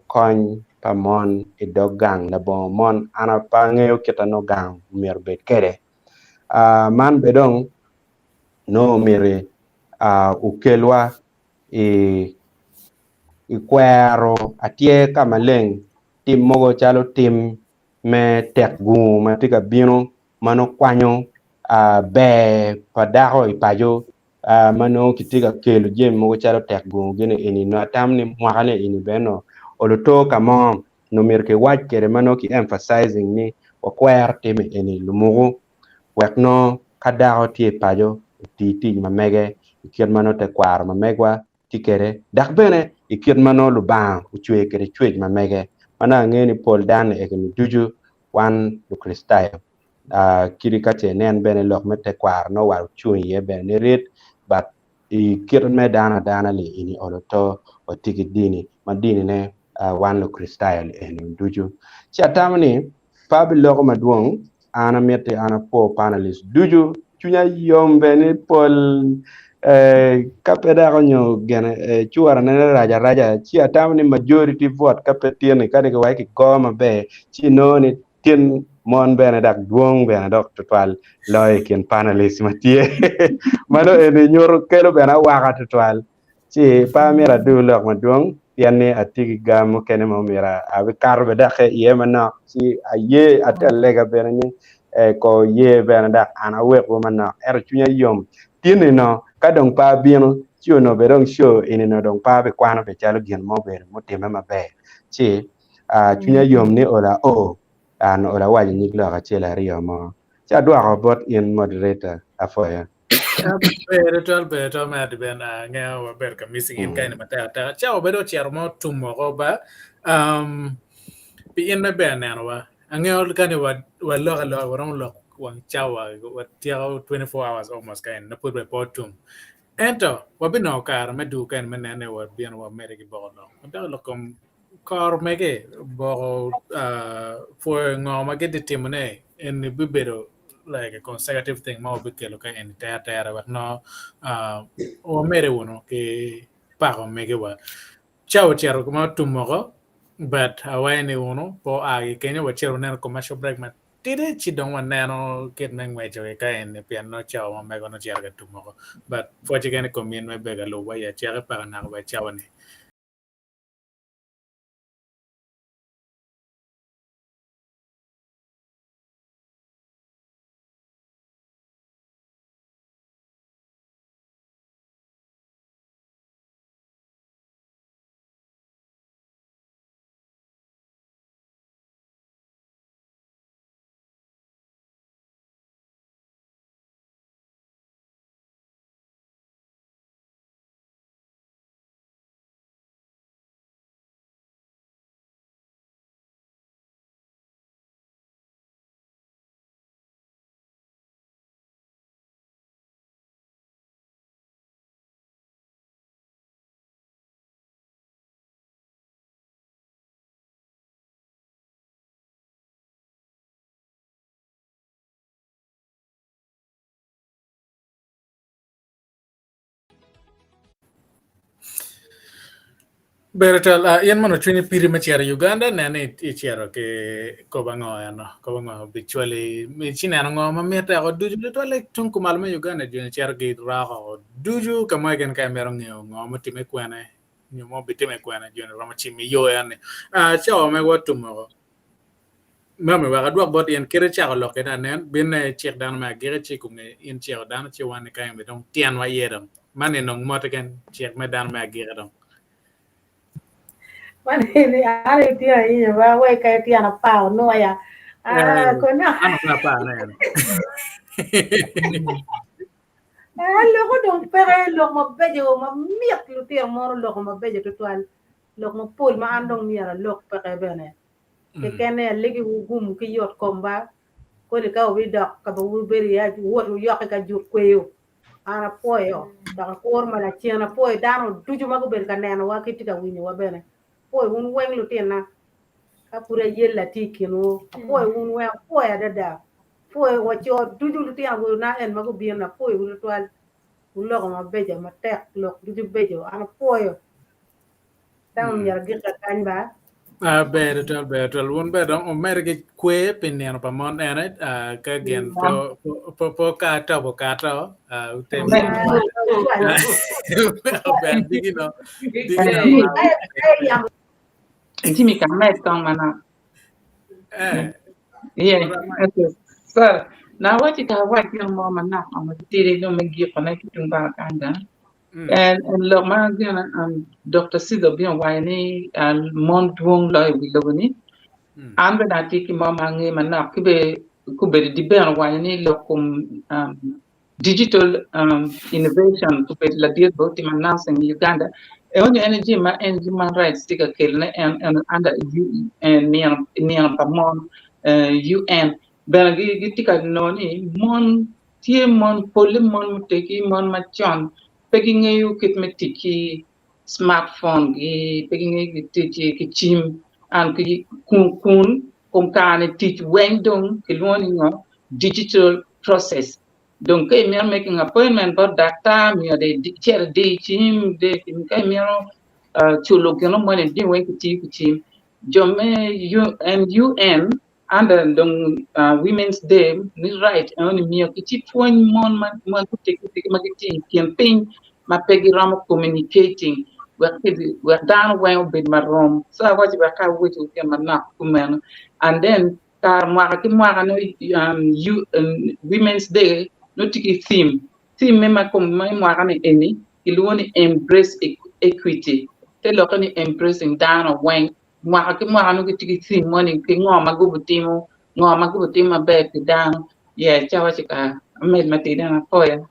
kony pa mon i dog gang labongo mon an pe angeyo kit ma nongo gang myero obed kwede. Man bene dong nongo myero okelwa i kwero atyer ka maleng tim mogo calo tim me tek gungu ma tye ka bino ma nongo kwanyo ber pa dako i paco ma nongo kitye ka kelo jami mogo calo tek gungu gini eni nongo atamo ni mwaka ni eni bene nongo oluto ka mo nongo myero kiwac kwede ma nongo ki emphasizing ni wakwer tim eni lumuku wek nongo ka dako tye i paco oti tic ma mege i kit ma nongo tekwaro ma megwa tye kwede dok bene i kit ma nongo Lubanga ocweyo kwede cwec ma mege. Ma nongo angeyo ni pol dano eni ducu wan Lukricitayo kadi ka ce inen bene lok me tekwaro nongo wa ocung iye bene nirit but i kit me dano adana li eni olo to watye ki dini ma dinine wan Lukricitayo li eni ducu. Ci atamo ni pe abiloko madwong an amiti an apwo panelist ducu cwinya yom bene ni pol ka pe dako nyo gene cura ne rac araca ci atamo ni majority vote ka pe tye-ni ka ni kiwaco kigo maber ci inongo ni tin mon bene dok dwong bene dok tutwal loyo i kin panelist ma tye mano eni nyuto kelo bene awaka tutwal ci pe amito adur lok madwong pien ni atye ki gam mukene ma omyero abikato bene dok iye manok ci aye atye alega bene ni ko ye bene dok an awekwu manok ento cwinya yom tin-ni no ka dong pe abino ci onongo bene dong show eni no dong pe abikwano bene calo gin mo obedo mutimme maber ci cwinya yom ni olo ao an olo awaco nyig lok acel aryo mo ci adwoko bot in moderator apwoyo. Ber twal ber twal me adi ben angeyo wabedo ka missing in kaeni matek ateka cawa obedo ocito ma otum woko ba pi in me ber nenowa angeyo kani walok aloka waromo lok wang cawa watyeko 24 hours almost kaeni na pud bene pe otum ento wabinongo kare me dwogo kaeni me nene wabino wamede ki boko lok wadok lok kom kor mege boko pwoyo ngo ma gitye timone eni bibedo like a consecutive thing ma wabikelo ka eni teretere wek nongo wamede wunu ki pako megewa. Cawa ocito ma otum woko but awaco ni wunu pe oa ki kenyo wacito waneno commercial break matidi ci dong waneno kit me ngweco ki ka eni pien nongo cawa ma mego nongo ocito ka tum woko but pwoc keken i kom in me bedo ka lubo wa i acaki paka naka wa i cawa-ni. Ber twatwal, ah, in mono cwinyi piri me cito i Uganda, nen ni icito ki kobo ango eno, kobo ango bicwali, ci neno ngo ma mitte oko ducu, tutwalle tung kumalo me Uganda joni cito giroko ducu ka mo keken ka imito ngeyo ngo mutimme kwene nyo mo bitime kwene joni romo cimo i yo eni. Ah, cawa megwa otum woko. Mami, wek adwok bot in kit icako lok kwede anen, binne icik dano me agikki ci i in iciko dano ci wan kany dong tyenwa iye dong. Man ni nong mote keken cik me dano me agikki dong. Man ni an itye ayinya ba we ka ityen apar onwoya. Ah, kono. An ok apar ne eno. Ah, loko dong peke lok mabeco mamit lutino mono loko mabeco tutwal. Lok mapol ma an dong myero alok peke bene. Kekene alegiwu gum ki yot kom ba. Koni ka wubidok ka ma wubedo iye, wuwot wuyokke ka jut kweyo. An apwoyo, dok akuro ma lacen apwoyo dano ducu ma gubedo ka nenowa ki tye ka winyowa bene. Apwoyo wun weng lutinna, ka pud ayella tye i kinwu. Apwoyo wun weng, apwoyo adada. Apwoyo wa co ducu lutino awobena en ma gubino, apwoyowu twatwal. Wuloko mabeco matek, lok ducu beco. An apwoyo. Tamo myero agik kakany ba. Ah, ber twatwal, ber twatwal. Wun ber dong wumedde ki kwer pi nino pa mon ene, ah, ka gin po, po, po, po ka tobo kato, ah, wutem ber digino, digino ma Jimmy ka med kong manok. eh, Yeah. Okay. So, na waci ka wac gin mo manok amo tidi dong me gikone ki tung bot kany dong. En en lok ma gin um, Dr. Sizo obino owaco ni uh, mon dwong loyo i wi lobo ni. An bene atye ki mo ma angeyo manok ki be kobedo di bene owaco ni lok kom um, digital um, innovation obedo ladit bene otimo announcing i Uganda. Eno en aye jami ma en human rights tye ka kelone en en under U, eh, nino nino pa mon eh, UN bene gi gitye ka nongo ni mon Tye mon, polle mon muteggi, mon macon pe gingeyo kit me tic ki smartphone gi, pe gingeyo ki tic ki cim and ki kun kun kom kare-ni tic weng dong kilwongo ni ngo digital process dong ka imito making appointment bot daktar myero dong icit idi cim ka imito culo gino moni jami weng kitiyo ki cim jo me UN Under dong Women's Day ni right eno ni miyo ki ci pwony mon ma ma gutegi tegi ma gitye i kin piny ma pe giromo communicating wek wek dano weng obed marom. So awaco wek ka aweco gin manok kumeno and then kare mwaka ki mwaka nongo um, um, Women's Day nongo tye ki theme. Theme me ma kom me mwaka ni eni kilwongo ni embrace equity te lokke ni embracing dano weng Mwaka ki mwaka nongo gitye ki theme moni ki ngo ma gubitimo, ngo ma gubitimo maber pi dano. Yeah, ci awaco ka amed matidi an apoya.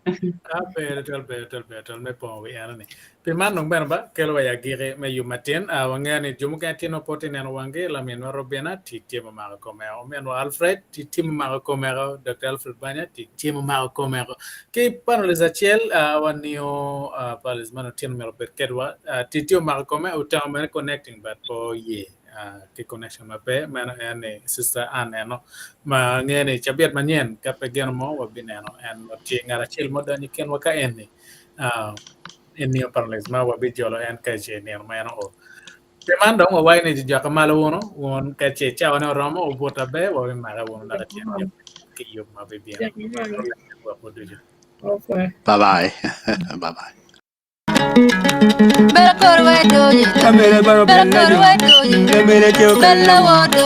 Ah, ber twatwal, ber twatwal, ber twatwal me pongo wi eno ni. Pi man dong bene ba kelo wa i agiki me yub matin. Ah, wangeyo ni jo mukene tye nongo pe tye neno wangi, laminwa Robina tic tye mamako kome, ominwa Alfred tic tye mamako kome, Dr. Alfred Banya tic tye mamako kome. Ki panelist acel, ah, waniyo ah, panelist man otyeno myero obed kedwa. Ah, tic tye omako kome, otemo mere connecting but pe oye ah, ki connection ma pe. Meno en ni Sister Ann eno ma angeyo ni cabit manyen ka pe gino mo wabineno en ma tye ngat acel ma odonyo i kinwa ka en ni ah, en niyo panelist ma wabijolo en ka ce nino ma en oo. Pi man dong wawaco ni jojoka malo wunu, wun ka ce cawane oromo wubut aber wabimake wunu dok icen ki yub ma bibino. Gwokwu ducu. Bye bye. bye bye.